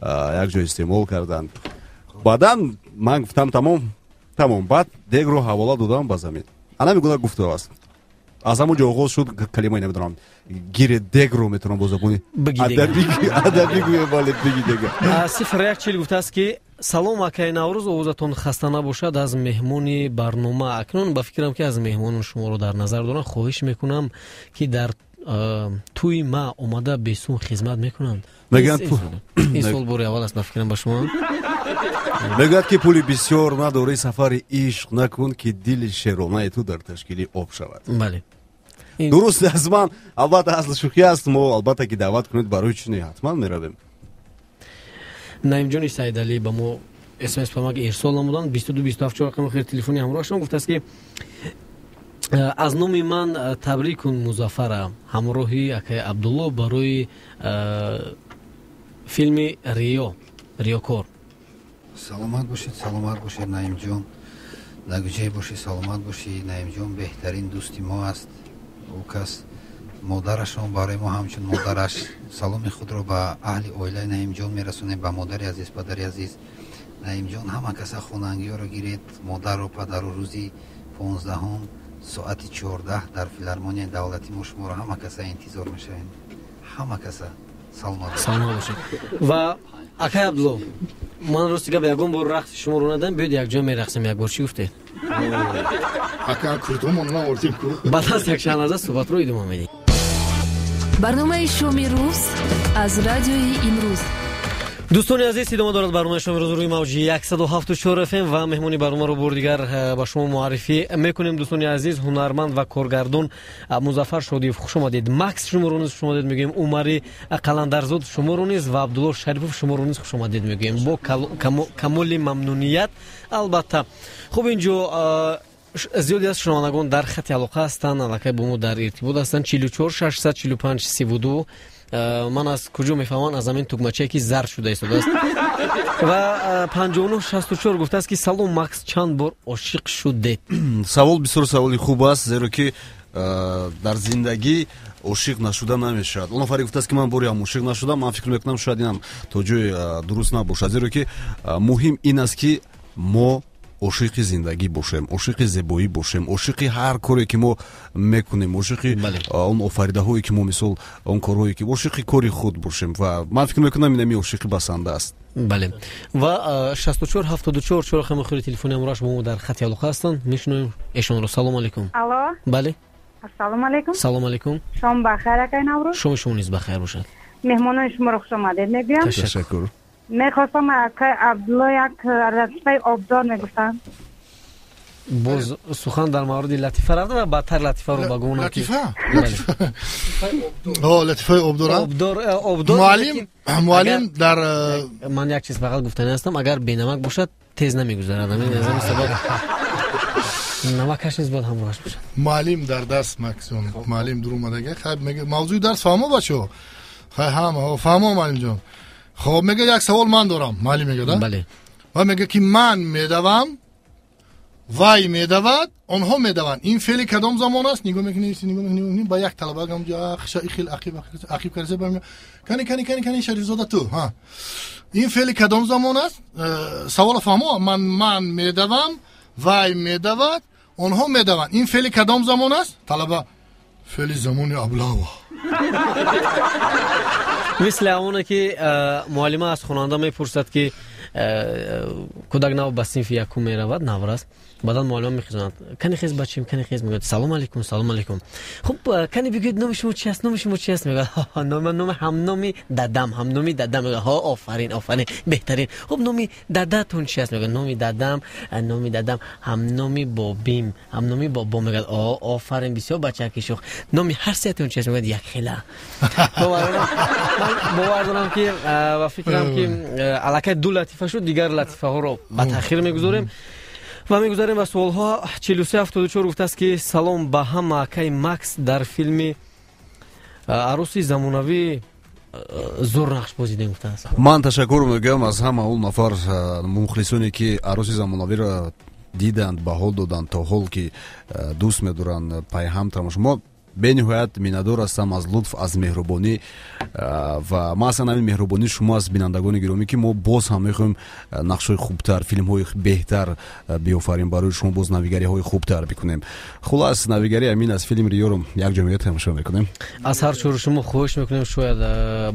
[SPEAKER 3] як ҷо истеъмол карданд. Баъдан ман гуфтам: тамом, тамом. Баъд дегро ҳавола додам ба замин. Ана мегуна гуфто аст, аз ҳамон ҷо оғоз шуд калимаи, намедонам, гире дегро метавонам бо забони адабӣ гӯям, бале, биги дега.
[SPEAKER 1] 0140 гуфтааст, ки салом, акаи Наврӯз, овозатон хаста набошад. Аз меҳмони барнома, акнун ба фикрам, ки аз меҳмонон шуморо дар назар дорам, хоҳиш мекунам, ки дар Тӯи ма омада бесум хизмат мекунанд. Ин суол бори аввал аст, ба фикрам, ба шумо.
[SPEAKER 3] Мегӯяд, ки пули бисёр надорӣ, сафари ишқ накун, ки дили шеронаи ту дар ташкили об шавад.
[SPEAKER 1] Бале.
[SPEAKER 3] Дуруст аст, ман албатта асли шӯхӣ аст, мо албатта ки даъват кунед, барои чӣ не, ҳатман меравем.
[SPEAKER 1] Наимҷони Саидалӣ ба мо смс памак ирсол намуданд, 22 27 рақами охири телефони ҳамроҳашон, гуфтааст, ки аз номи ман табрик кун Музаффара ҳамроҳи акаи Абдулло барои филми Риё, Риёкор.
[SPEAKER 4] Саломат бошед, саломат бошед, Наимҷон, нагуҷае бошӣ, саломат бошӣ. Наимҷон беҳтарин дӯсти мо аст, ӯ кас модарашон барои мо ҳамчун модараш. Саломи худро ба аҳли оилаи Наимҷон мерасонем, ба модари азиз, падари азиз. Наимҷон, ҳама каса хонангиёро гиред, модару падару, рӯзи 15-ум соати 14 дар филармонияи давлатӣ мо шуморо ҳама каса интизор мешавем. Ҳама каса саломат.
[SPEAKER 1] Саломат бошед. Ва акай Абдулло, ман рости гап ягон бор рақси шуморо надам, биёед, якҷоя мерақсем як бор, чӣ гуфтед?
[SPEAKER 2] Ака, куртомон наовардем ку.
[SPEAKER 1] Баъд аз якчанд лаҳза суҳбатро идома медиҳем.
[SPEAKER 5] Барномаи «Шоми рӯз» аз радиои «Имрӯз».
[SPEAKER 1] Дӯстони азиз, идома дорад барномаи «Шоми рӯз» рӯи мавҷи 107,4 фм ва меҳмони барномаро бори дигар ба шумо муаррифӣ мекунем. Дӯстони азиз, ҳунарманд ва коргардон Музаффар Шодиев, хуш омадед. Макс, шуморо низ хуш омадед мегӯем. Умари Қаландарзод, шуморо низ ва Абдулло Шарипов, шуморо низ хуш омадед мегӯем бо камоли мамнуният, албатта. Хуб, инҷо зиёде аз шунавандагон дар хати алоқа ҳастанд, аллакай бо мо дар иртибот ҳастанд: 44 645 32. Ман аз куҷо мефаҳмам? Аз ҳамин тугмачае, ки зард шуда истодааст. Ва 59 64 гуфтааст, ки салом, Макс, чанд бор ошиқ шудед?
[SPEAKER 3] Савол бисёр саволи хуб аст, зеро ки дар зиндагӣ ошиқ нашуда намешавад. Он нафаре гуфтааст, ки ман бори ҳам ошиқ нашудам, ман фикр мекунам, шояд инам то ҷое дуруст набошад, зеро ки муҳим ин аст, ки мо ошиқи зиндагӣ бошем, ошиқи зебоӣ бошем, ошиқи ҳар коре, ки мо мекунем, ошиқи он офаридаҳое, ки мо, мисол, он корҳое, ки ошиқи кори худ бошем. Ва ман фикр мекунам, инами ошиқи басанда аст.
[SPEAKER 1] Бале, ва 64 74 чор рақами охири телефони ҳамроҳаш бо мо дар хати алоқа ҳастанд, мешунавем эшонро. Салому алайкум.
[SPEAKER 8] Алло.
[SPEAKER 1] Бале.
[SPEAKER 8] Ассалому алайкум.
[SPEAKER 1] Салому алайкум.
[SPEAKER 8] Шом бахайр, акай Наврӯз.
[SPEAKER 1] Шоми шумо низ бахайр бошад.
[SPEAKER 8] Меҳмонони шуморо хушомадед мегӯям.
[SPEAKER 3] Ташаккур.
[SPEAKER 8] Мехостам акай Абдулло як латифаи обдор мегуфтанд.
[SPEAKER 1] Боз сухан дар мавриди латифа рафта ва баъдтар латифаро ба гумонам.
[SPEAKER 2] Латифа, латифаи обдора.
[SPEAKER 1] Обдор, обдор.
[SPEAKER 2] Муаллим, муаллим дар
[SPEAKER 1] Ман як чиз фақат гуфтани ҳастам: агар бенамак бошад, тез намегузарад. Ҳамин аз ҳамин сабаб намакаш низ бояд ҳамроҳаш бошад.
[SPEAKER 2] Муаллим дар дарс, Максон, муаллим дуромадага, хай, мега: мавзӯи дарс фаҳмо, бачаҳо? Хай, ҳама фаҳмо, муаллимҷон. Хоб, мега, як савол ман дорам, муаллим мега да. Ва мега, ки ман медавам, вай медавад, онҳо медаванд, ин феъли кадом замон аст? Нигоҳ мекунӣ, нигоҳ мекунӣ, ба як талаба хел ақиб карда: кани, кани, кани, кани, Шарифзода, ту ҳа, ин феъли кадом замон аст? Савола фаҳмо: ман медавам, вай медавад, онҳо медаванд, ин феъли кадом замон аст? Талаба: феъли замони аблава.
[SPEAKER 1] Мисли ҳамоне, ки муаллима аз хонанда мепурсад, ки кӯдак нав ба синфи якум меравад, наврас. Баъдан муаллима мехезонад: кани хез, бачим, кани хез. Мегӯяд: салом алейкум. Салом алейкум. Хуб, кани бигӯед, номи шумо чи аст? Номи шумо чи аст? Мегӯяд: номи ҳамноми дадам, ҳамноми дадам. Мегӯяд: ҳо, офарин, офарин, беҳтарин. Хуб, номи дадатон чи аст? Мегӯяд: номи дадам ҳамноми бобим, ҳамноми бобо. Мегӯяд: о, офарин, бисёр бачаки шух. Номи ҳар сеятон чи аст? Мегӯяд: якхела. Ман бовар дорам, ки ва фикрам, ки аллакай ду латифа шуд, дигар латифаҳоро ба таъхир мегузорем ва мегузарем ба суолҳо. 43 74 гуфтааст, ки салом ба ҳама, акаи Макс дар филми «Арӯси замонавӣ» зур нақш бозидем, гуфтааст.
[SPEAKER 3] Ман ташаккур мегӯям аз ҳама он нафар мухлисоне, ки «Арӯси замонавиро» диданд, баҳо доданд, то ҳол ки дӯст медоранд, пайҳам тамошо. Мо бениҳоят миннатдор ҳастам аз лутф, аз меҳрубонӣ ва маъсан ҳамин меҳрубонии шумо аз бинандагони гиромӣ, ки мо боз ҳам мехоҳем нақшҳои хубтар, филмҳои беҳтар биёфарем барои шумо, боз навигариҳои хубтар бикунем. Хулас, навигари ҳамин аз филми «Риёро» як ҷомеа тамошо мекунем.
[SPEAKER 1] Аз ҳар чори шумо хоҳиш мекунем, шояд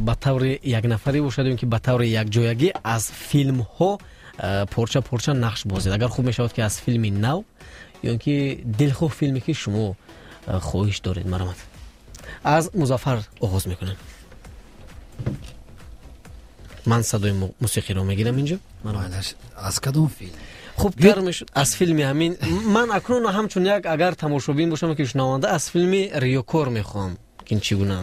[SPEAKER 1] ба таври якнафарӣ бошад ё ки ба таври якҷоягӣ, аз филмҳо порча порча нақш бозед. Агар хуб мешавад, ки аз филми нав ё ки дилхоҳ филме, ки шумо хоҳиш доред, марамат. Аз Музаффар оғоз мекунем. Ман садои мусиқиро мегирам инҷо.
[SPEAKER 4] Аз кадом филм?
[SPEAKER 1] Хубтар мешуд аз филми ҳамин. Ман акнун ҳамчун як агар тамошобин бошам ки шунаванда, аз филми Риёкор мехоҳам ки чӣ гуна.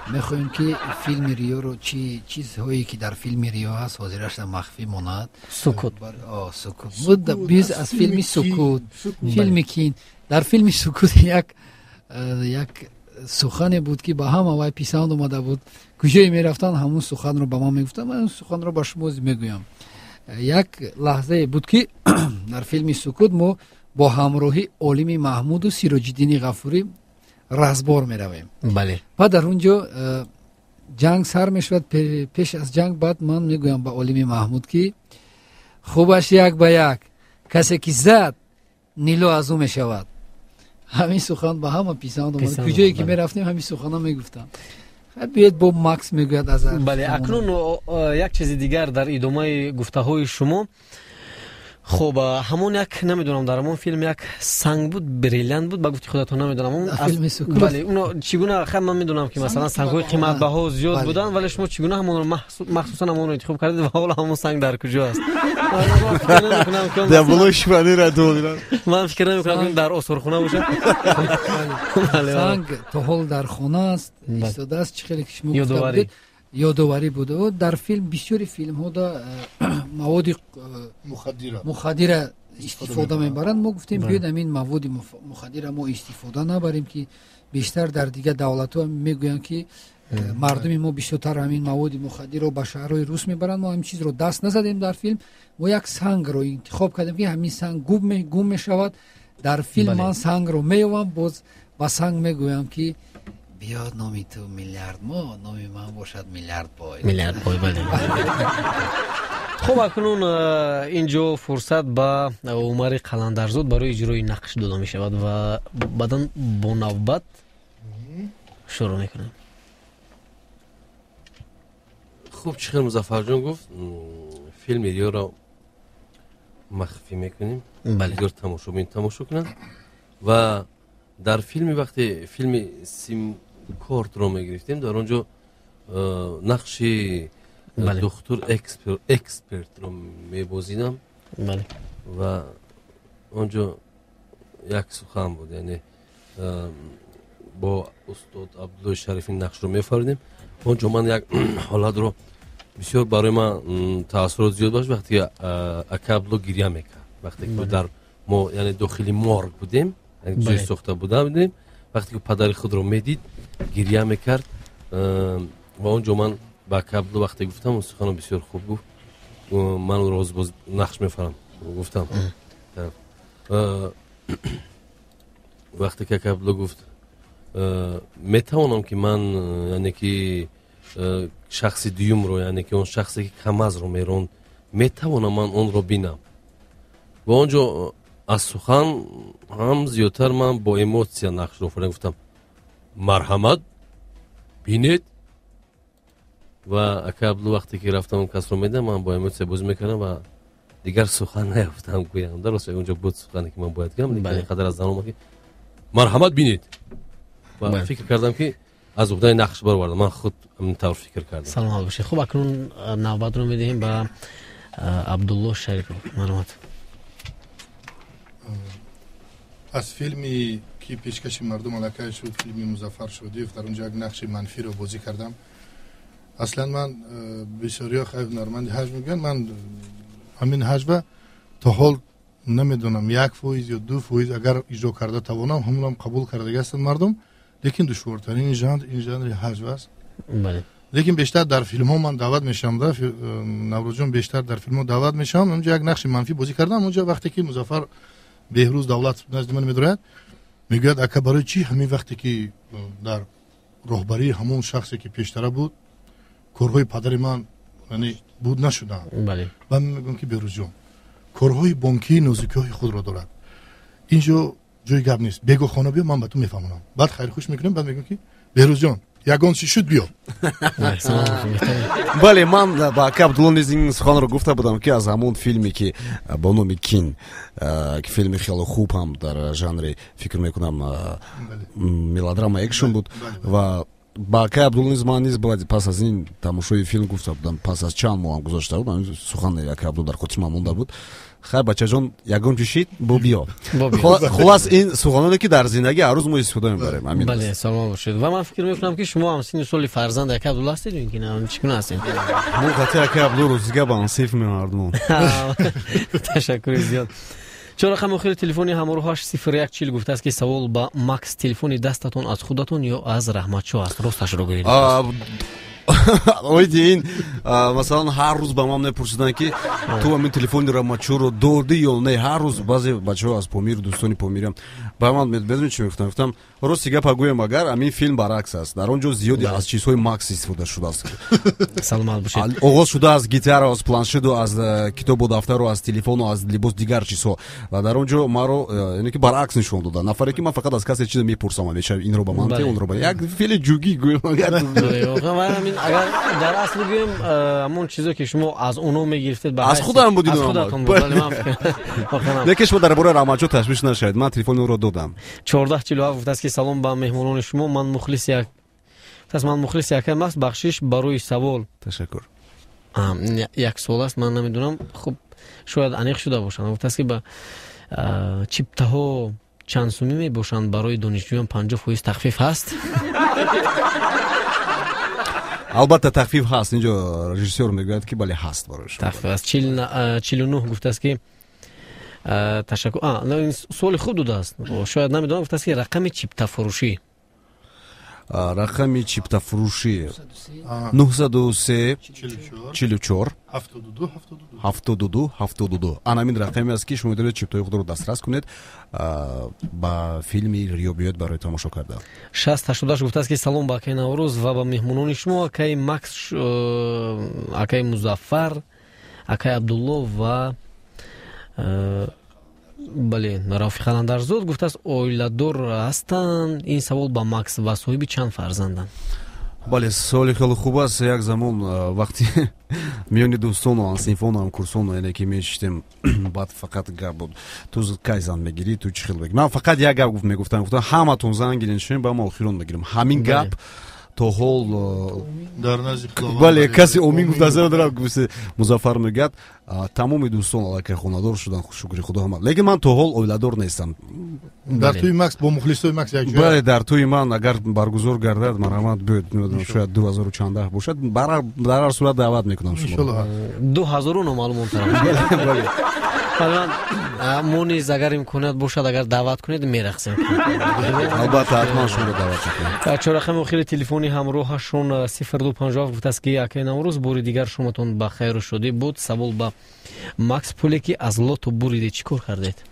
[SPEAKER 4] Мехоҳем ки филми Риёро, чи чизҳое ки дар филми Риё ҳаст, ҳозирашда махфӣ монад.
[SPEAKER 1] Сукут.
[SPEAKER 4] Сукут. Биз аз филми Сукут, филми Кин. Дар филми Сукут як сухане буд ки ба ҳама вай писанд омада буд. Куҷое мерафтанд, ҳамун суханро ба ман мегуфтанд. Ман суханро ба шумо мегӯям. Як лаҳзае буд ки дар филми Сукут мо бо ҳамроҳи Олими Маҳмуду Сироҷиддини Ғафурӣ разбор меравем.
[SPEAKER 1] Бале.
[SPEAKER 4] Ва дар он ҷо ҷанг сар мешавад. Пеш аз ҷанг баъд ман мегӯям ба Олими Маҳмуд ки хубаш як ба як, касе ки зад нило аз ӯ мешавад. Ҳамин сухан ба ҳама писанд омад. Куҷое ки мерафтем, ҳамин сухана мегуфтам. Биёед бо Макс мегӯяд аз.
[SPEAKER 1] Бале, акнун як чизи дигар дар идомаи гуфтаҳои шумо. Хуб, ҳамон як, намедонам, дар ҳамон филм як санг буд, бриллиант буд, ба гуфти худатон намедонам. Бале, уно чӣ гуна, хай ман медонам ки масалан сангҳои қиматбаҳо зиёд буданд, вале шумо чӣ гуна ҳамонро махсусан ҳамонро интихоб кардед ва ҳоло ҳамон санг дар куҷо аст?
[SPEAKER 3] Дар болои шифонера додам.
[SPEAKER 1] Ман фикр намекунам ки дар осорхона бошад.
[SPEAKER 4] Санг то ҳол дар хона аст, истодааст, чӣ хеле ки шумо гуфта будед. Ёдоварӣ буда. Дар филм бисёри филмҳо маводи мухаддира истифода мебаранд. Мо гуфтем биёед ҳамин маводи мухаддира мо истифода набарем, ки бештар дар дигар давлатҳо мегӯянд ки мардуми мо бисёртар ҳамин маводи мухаддирро ба шаҳрҳои рус мебаранд. Мо ҳамин чизро даст назадем дар филм. Мо як сангро интихоб кардем ки ҳамин санг гум мешавад. Дар филм ман сангро меёвам, боз ба санг мегӯям ки биёд номи ту миллиард мо, номи ман бошад миллиард бой.
[SPEAKER 1] Миллиард бой, бале. Хуб, акнун инҷо фурсат ба Умари Қаландарзод барои иҷрои нақш дода мешавад ва баъдан бо навбат шурӯъ мекунем.
[SPEAKER 9] Хуб, чӣ хел Музаффарҷон гуфт, филми Риёро махфӣ мекунем, бигзор тамошобин тамошо кунанд. Ва дар филми вақте филми Симкортро мегирифтем, дар он ҷо нақши духтур экспертро мебозидам. Ва он ҷо як сухан буд, яъне бо устод Абдуллои Шарифи нақшро мефаридем. Он ҷо ман як ҳолатро бисёр барои ман таассурот зиёд бошт, вақте ки ака Абдулло гиря мекард, вақте ки дар мо, яъне дохили морг будем, ҷой сохта будем, вақте ки падари худро медид гиря мекард. Ва он ҷо ман ба ака Абдулло вақте гуфтам, суханро бисёр хуб гуфт, ман ӯро ҳозир боз нақш мефарам гуфтам. Вақте ки ака Абдулло гуфт метавонам ки ман, яъне ки шахси дуюмро, яъне ки он шахсе ки камазро меронд, метавонам ман онро бинам. Ва он ҷо аз сухан ҳам зиёдтар ман бо эмотсия нақшро офаридам, гуфтам марҳамат бинед. Ва ака Абдулло вақте ки рафтам он касро медидам, ман бо эмотсия бозӣ мекардам ва дигар сухан наёфтам гӯям. Дар рост он ҷо буд сухане ки ман бояд гӯям, лекин қадар аз зан омад ки марҳамат бинед. Ва фикр кардам ки аз уҳдаи нақш баровардам, ман худ ҳамин тавр фикр кардам.
[SPEAKER 1] Саломат бошед. Хуб, акнун навбатро медиҳем ба Абдулло Шарипов. Марҳамат.
[SPEAKER 2] Аз филми ки пешкаши мардум аллакай шуд, филми Музаффар Шодиев, дар он ҷо як нақши манфиро бозӣ кардам. Аслан ман бисёриҳо хай ҳунарманди ҳаҷв мегӯянд, ман ҳамин ҳаҷва то ҳол намедонам 1% ё 2% агар иҷро карда тавонам, ҳамонам қабул кардаги ҳастанд мардум, лекин душвортарин жанр ин жанри ҳаҷв аст. Лекин бештар дар филмҳо ман даъват мешавам, Наврӯзҷон, бештар дар филмҳо даъват мешавам. Он ҷо як нақши манфӣ бозӣ кардам. Он ҷо вақте ки Музаффар Беҳрӯз Давлат назди ман медорад, мегӯяд ака барои чӣ ҳамин вақте ки дар роҳбарии ҳамон шахсе ки пештара буд, корҳои падари ман буд нашуданд. Ва ман мегӯям ки Беҳрӯзҷон, корҳои бонкии нозикиҳои худро дорад, инҷо ҷои гап нест, бего хона биё, ман ба ту мефаҳмонам. Баъд хайрхуш мекунем, баъд мегӯям ки Беҳрӯзҷон, Ягон чӣ шуд, биё.
[SPEAKER 3] Бале, ман ба ака Абдулло низ ин суханро гуфта будам, ки аз ҳамон филме, ки бо номи Кин, ки филми хеле хуб ҳам дар жанри, фикр мекунам, мелодрама, экшн буд, ва ба акаи Абдулло низ ман низ бояд пас аз ин тамошои филм гуфта будам, пас аз чанд моҳам гузошта буд, сухани акаи Абдулло дар хотири ман монда буд: «Хай, бачаҷон, ягон чӣ шид, бо биё». Хулас, ин суханоне, ки дар зиндагӣ ҳар рӯз мо истифода мебарем.
[SPEAKER 1] Ҳамин. Бале, саломат бошед. Ва ман фикр мекунам, ки шумо ҳам синни соли фарзанд ака Абдулло ҳастед ё ки не, чӣ гуна ҳастед?
[SPEAKER 3] Мо қати акаи Абдулло рӯзига ба ансиф мемардум.
[SPEAKER 1] Ташаккури зиёд. Чор рақами охири телефони ҳамроҳаш 0140 гуфтааст, ки савол ба Макс: телефони дастатон аз худатон ё аз Раҳматшоҳ аст? Росташро гӯед.
[SPEAKER 3] Оиди ин, масалан, ҳар рӯз ба ман мепурсиданд, ки ту ҳамин телефони Рамачӯро додӣ ё не. Ҳар рӯз баъзе бачаҳо аз Помир, дӯстони помирям, ба ман медонӣ чӣ мегуфтам? Гуфтам: «Рости гапа гӯем, агар ҳамин филм баръакс аст, дар он ҷо зиёде аз чизҳои Макс истифода шудааст».
[SPEAKER 1] Саломат бошед.
[SPEAKER 3] Оғоз шуда аз гитара, аз планшету, аз китобу дафтару, аз телефону, аз либос, дигар чизҳо. Ва дар он ҷо маро, яъне ки, баръакс нишон дода, нафаре ки ман фақат аз касе чизе мепурсам ҳамеша, инро ба ман те, онро ба як фили ҷугӣ гӯем агар.
[SPEAKER 1] Агар дар асл гӯем, ҳамон чизе, ки шумо аз оно мегирифтед,
[SPEAKER 3] аз худам буд.
[SPEAKER 1] Аз худатон буд.
[SPEAKER 3] Лекин шумо дар бораи Раҳматҷо ташвиш нашавед, ман телефони ӯро додам.
[SPEAKER 1] 1447 гуфтааст, ки салом ба меҳмонони шумо, ман мухлиси як аст, ман мухлиси якам аст, бахшиш барои савол.
[SPEAKER 3] Ташаккур.
[SPEAKER 1] Як суол аст, ман намедонам, хуб, шояд аниқ шуда бошанд. Гуфтааст, ки ба чиптаҳо чанд сумӣ мебошанд? Барои донишҷӯён 50% тахфиф ҳаст?
[SPEAKER 3] Албатта, тахфиф ҳаст. Инҷо режиссёр мегӯяд, ки бале, ҳаст барои шумо.
[SPEAKER 1] Тахфиф аст. 49 гуфтааст, ки ташаккур, суоли хуб додааст, шояд намедонам. Гуфтааст, ки рақами чиптафурӯшӣ.
[SPEAKER 3] Рақами чиптафурӯшӣ 903 44 72 72. Ана ҳамин рақаме аст, ки шумо метавонед чиптаҳои худро дастрас кунед, ба филми Риё биёед барои тамошо кардан.
[SPEAKER 1] 6088 гуфтааст, ки салом ба акаи Наврӯз ва ба меҳмонони шумо, акаи Макс, акаи Музаффар, акаи Абдулло ва, бале, Рафиқ Қаландарзод. Гуфтааст, оиладор ҳастанд? Ин савол ба Макс. Ва соҳиби чанд фарзанданд?
[SPEAKER 3] Бале, суоли хеле хуб аст. Як замон, вақти миёни дӯстону ҳамсинфону ҳамкурсону, яъне ки, мешиштем, баъд фақат гап буд: ту кай зан мегирӣ, ту чӣ хел мегирӣ? Ман фақат як гап мегуфтам, гуфтам: «Ҳаматон зан гирен, шуем, ба ма охирон мегирем». Ҳамин гап то ҳол бале, касе омин гуфтааст. Гуфти Музаффар мегӯяд, тамоми дӯстон аллакай хонадор шуданд, шукри Худо ҳама, лекин ман то ҳол оиладор нестам.
[SPEAKER 2] Дар тӯи Макс бо мухлисои Макс.
[SPEAKER 3] Бале, дар тӯи ман агар баргузор гардад, марҳамат, биёед. Шояд 2000 чандаҳ бошад, дар ҳар сурат даъват мекунам шумо.
[SPEAKER 1] 2000 номаълумонтар. Мо низ, агар имконият бошад, агар даъват кунед, мерақсем.
[SPEAKER 3] Албатта, ҳатман шуморо даъват мекунем.
[SPEAKER 1] Чор рақами охири телефони ҳамроҳашон 0257 гуфтааст, ки акаи Наврӯз, бори дигар шуматон ба хайру шодӣ буд. Савол ба Макс: пуле ки аз лото буридед, чӣ кор кардед?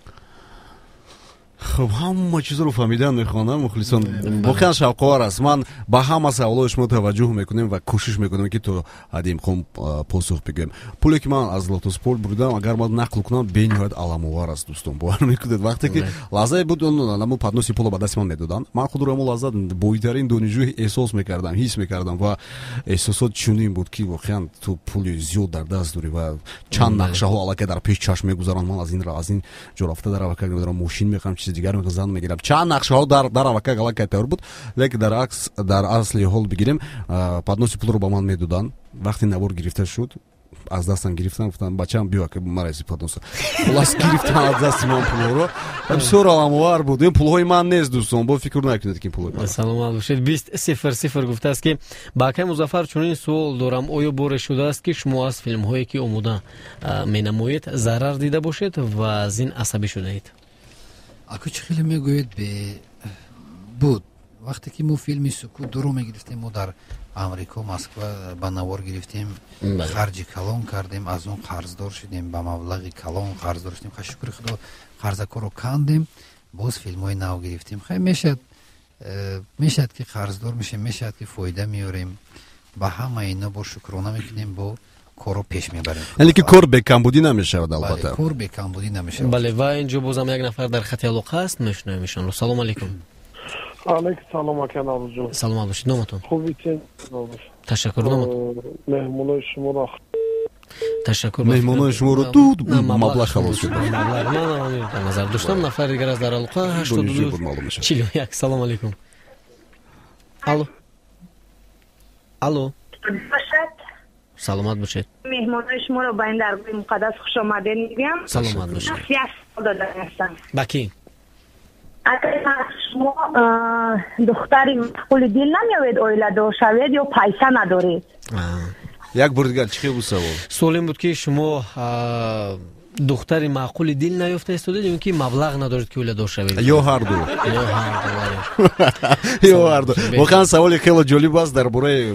[SPEAKER 3] Хуб, ҳама чизро фаҳмидан мехоҳам мухлисон. Воқеан шавқовар аст. Ман ба ҳама саволҳои шумо таваҷҷӯҳ мекунем ва кӯшиш мекунем, ки то ҳадди имкон посух бигӯем. Пуле ки ман аз Лотоспорт буридам, агар ман нақл кунам, бениҳоят аламовар аст, дӯстон, бовар мекунед? Вақте ки лаҳзае буд, намо подноси пуло ба дасти ман медоданд, ман худро ҳамон лаҳза бойтарин донишҷӯ эҳсос мекардам, ҳис мекардам. Ва эҳсосот чунин буд, ки воқеан ту пули зиёд дар даст дорӣ ва чанд нақшаҳо аллакай дар пеш чашм мегузаранд. Ман аз ин ҷо рафта, дар авакак медорам, мошин мехарам, чизи дигар мехоҳам, зан мегирам. Чанд нақшаҳо дар авакак аллакай тайёр буд. Лекин дар акс, дар асли ҳол бигирем, подноси пулро ба ман медоданд, вақти навор гирифта шуд, аз дастам гирифтан, гуфтам: «Бачаам, биё, мараси подноса». Хулас, гирифтан аз дасти ман пулҳоро. Бисёр аламовар буд. Ин пулҳои ман нест, дӯстон, бо фикр накунед, ки ин пулҳои ман.
[SPEAKER 1] Саломат бошед. 2000 гуфтааст, ки ба акай Музаффар чунин суол дорам: оё боре шудааст, ки шумо аз филмҳое, ки омода менамоед, зарар дида бошед ва аз ин асабӣ шудаед?
[SPEAKER 4] Аку, чӣ хеле мегӯед, бе буд. Вақте ки мо филми Сукут дуро мегирифтем, мо дар Амрико, Москва ба навор гирифтем, харҷи калон кардем, аз он қарздор шудем, ба маблағи калон қарздор шудем. Хай, шукри Худо, қарзакорро кандем, боз филмҳои нав гирифтем. Хай, мешавад, мешавад, ки қарздор мешем, мешавад, ки фоида меорем. Ба ҳама ино бо шукрона мекунем, бо корро пеш мебарем.
[SPEAKER 3] Яъне ки кор бекамбудӣ намешавад, албатта.
[SPEAKER 4] Кор бекамбудӣ намешавад.
[SPEAKER 1] Бале, ва инҷо бозам як нафар дар хати алоқа аст, мешунавем ишонро. Салому алайкум.
[SPEAKER 10] Алейкум салом, ака Наврӯзҷон.
[SPEAKER 1] Саломат бошед. Номатон?
[SPEAKER 10] Хубед?
[SPEAKER 1] Ташаккур. Номатон?
[SPEAKER 10] Меҳмонои шуморо
[SPEAKER 1] ташаккур.
[SPEAKER 3] Меҳмонои шуморо дуд маблағ халос шуд.
[SPEAKER 1] Ман дар назар доштам нафари дигар аз дар алоқа 82 41. Салом алейкум. Алло. Алло. Саломат бошед.
[SPEAKER 8] Меҳмонои шуморо ба ин даргоҳи муқаддас хуш омадед мегӯям.
[SPEAKER 1] Саломат бошед.
[SPEAKER 8] Як савол додан ҳастам.
[SPEAKER 1] Ба кӣ?
[SPEAKER 8] Агар шумо духтари маъқули дил намеёвед, оиладор шавед ё пайса надоред?
[SPEAKER 3] Як бор дигар, чӣ хел буд савол?
[SPEAKER 1] Суол ин буд, ки шумо духтари маъқули дил наёфта истодед ё ин ки маблағ надоред, ки оиладор шавед?
[SPEAKER 3] Ё ҳарду.
[SPEAKER 1] Ё ҳарду.
[SPEAKER 3] Ё ҳарду. Воқеан саволи хеле ҷолиб аст. Дар бораи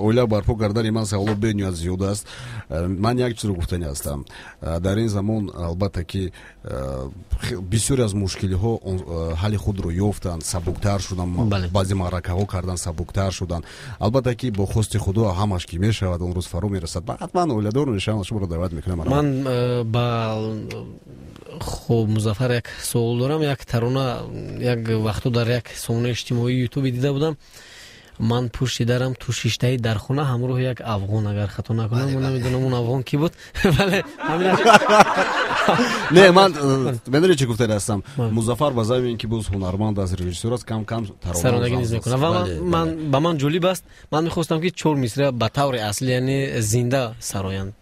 [SPEAKER 3] оила барпо кардани ман саволо бениҳоят зиёд аст. Ман як чизро гуфтани ҳастам. Дар ин замон албатта ки бисёре аз мушкилиҳо ҳалли худро ёфтанд, сабуктар шуданд, баъзе маъракаҳо кардан сабуктар шуданд. Албатта ки бо хости худо ҳамаш ки мешавад, он рӯз фаро мерасад. Ҳатман оиладор мешавам, шуморо даъват мекунам.
[SPEAKER 1] Ман ба хуб Музаффар як суол дорам. Як тарона як вақто дар як сомонаи иҷтимоии ютуби дида будам. Ман пушти дарам ту шиштаи дар хона ҳамроҳи як афғон, агар хато накунам, ман намедонам он афғон кӣ буд. Бале,
[SPEAKER 3] не, ман медонӣ чӣ гуфтани ҳастам? Музаффар ба замин ин ки боз ҳунарманд аст, режиссёр аст, кам кам
[SPEAKER 1] таронагӣ низ мекунад ва ман ба ман ҷолиб аст. Ман мехостам ки чор мисра ба таври аслӣ, яъне зинда сароянд.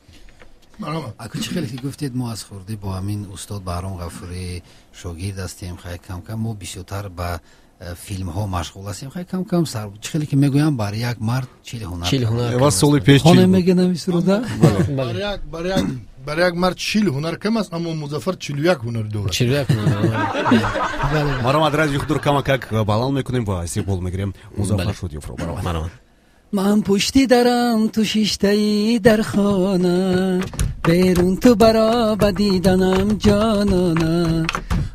[SPEAKER 4] Аку чӣ хеле ки гуфтед, мо аз хурдӣ бо ҳамин устод Баҳром Ғафурӣ шогирд ҳастем. Хай кам кам мо бисёртар ба филмҳо машғул ҳастем. Хай кам кам сар чӣ хеле ки мегӯям, бар як мард 40 ҳунар.
[SPEAKER 1] 40 ҳунар.
[SPEAKER 3] Ва соли пеш
[SPEAKER 4] хона мегӯям суруда.
[SPEAKER 2] Бар як мард 40 ҳунар кам аст, аммо Музаффар 41 ҳунар дорад.
[SPEAKER 1] 41 ҳунар.
[SPEAKER 3] Маромад радио худро камакак баланд мекунем ва истиқбол мегирем Музаффар Шодиевро. Баромад.
[SPEAKER 4] Ман пушти дарам ту шиштаи дар хона, берун ту баро ба диданам ҷонона,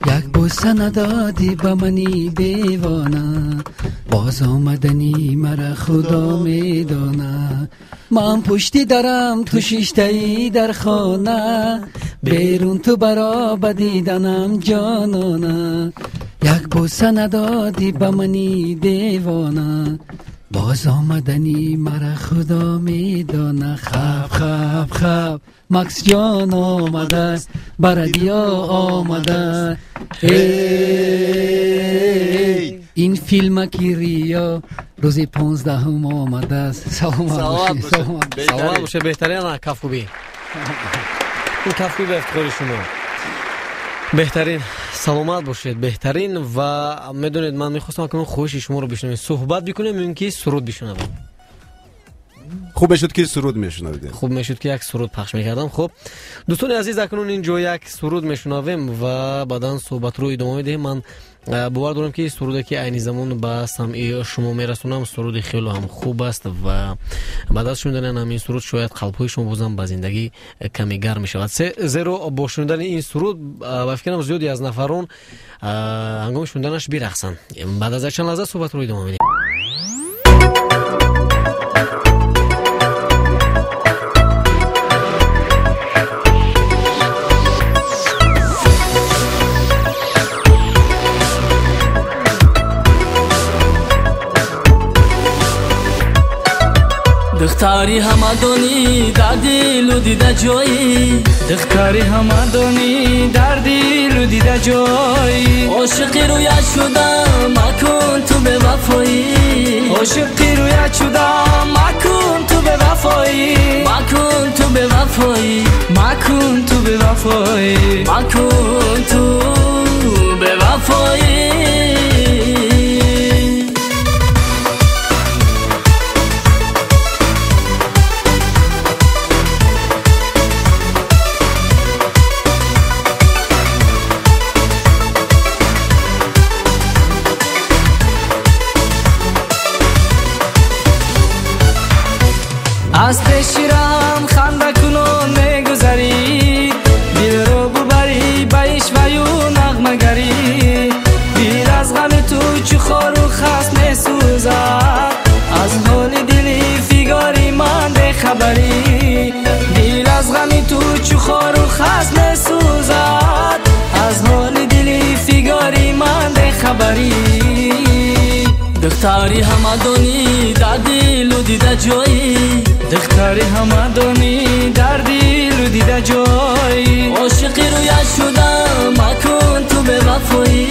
[SPEAKER 4] як бӯса надодӣ ба мани девона, боз омадани мара худо медона. Ман пушти дарам ту шиштаи дар хона, берун ту баро ба диданам ҷонона, як бӯса надодӣ ба мани девона, боз омадани мара худо медона. Хаб хаб хаб Макс ҷон омадааст, ба радио омадааст. Ин филмаки Риё рӯзи 15 омадааст. Саломат бошед.
[SPEAKER 1] Саломат бошед. Беҳтарин кафкӯбӣ. Ин кафкӯбӣ ба ифтихори шумо. Беҳтарин, саломат бошед, беҳтарин. Ва медонед, ман мехостам акнун хоҳиши шуморо бишнавем, суҳбат бикунем ё ин ки суруд бишнавем?
[SPEAKER 3] Хуб мешуд ки суруд мешунавидем.
[SPEAKER 1] Хуб мешуд ки як суруд пахш мекардам. Хуб, дӯстони азиз, акнун инҷо як суруд мешунавем ва баъдан суҳбатро идома медиҳем. Ман бовар дорам ки суруде ки айни замон ба самъи шумо мерасонам, суруди хеле ҳам хуб аст ва баъд аз шунидани ҳамин суруд шояд қалбҳои шумо бозам ба зиндагӣ каме гарм мешавад. Зеро бо шунидани ин суруд ба фикрам зиёде аз нафарон ҳангоми шуниданаш бирақсанд. Баъд аз якчанд лаҳза суҳбатро идома медиҳем.
[SPEAKER 11] Духтари ҳамадонӣ дар дилу дида ҷоӣ, духтари ҳамадонӣ дар дилу дида ҷоӣ, ошиқи рӯят шудам макун ту бевафоӣ, ошиқи рӯят шудам макун ту бевафоӣ, макун ту бевафоӣ, макун ту бевафоӣ, макун ту бевафоӣ. Аз пеширам ханда кунон мегузарӣ, дилро бубарӣ ба ишваю нағмагарӣ. Духтари ҳамадонӣ дар дилу дида ҷоӣ, духтари ҳамадонӣ дар дилу дида ҷоӣ. Ошиқи рӯят шудам, макун ту бевафоӣ,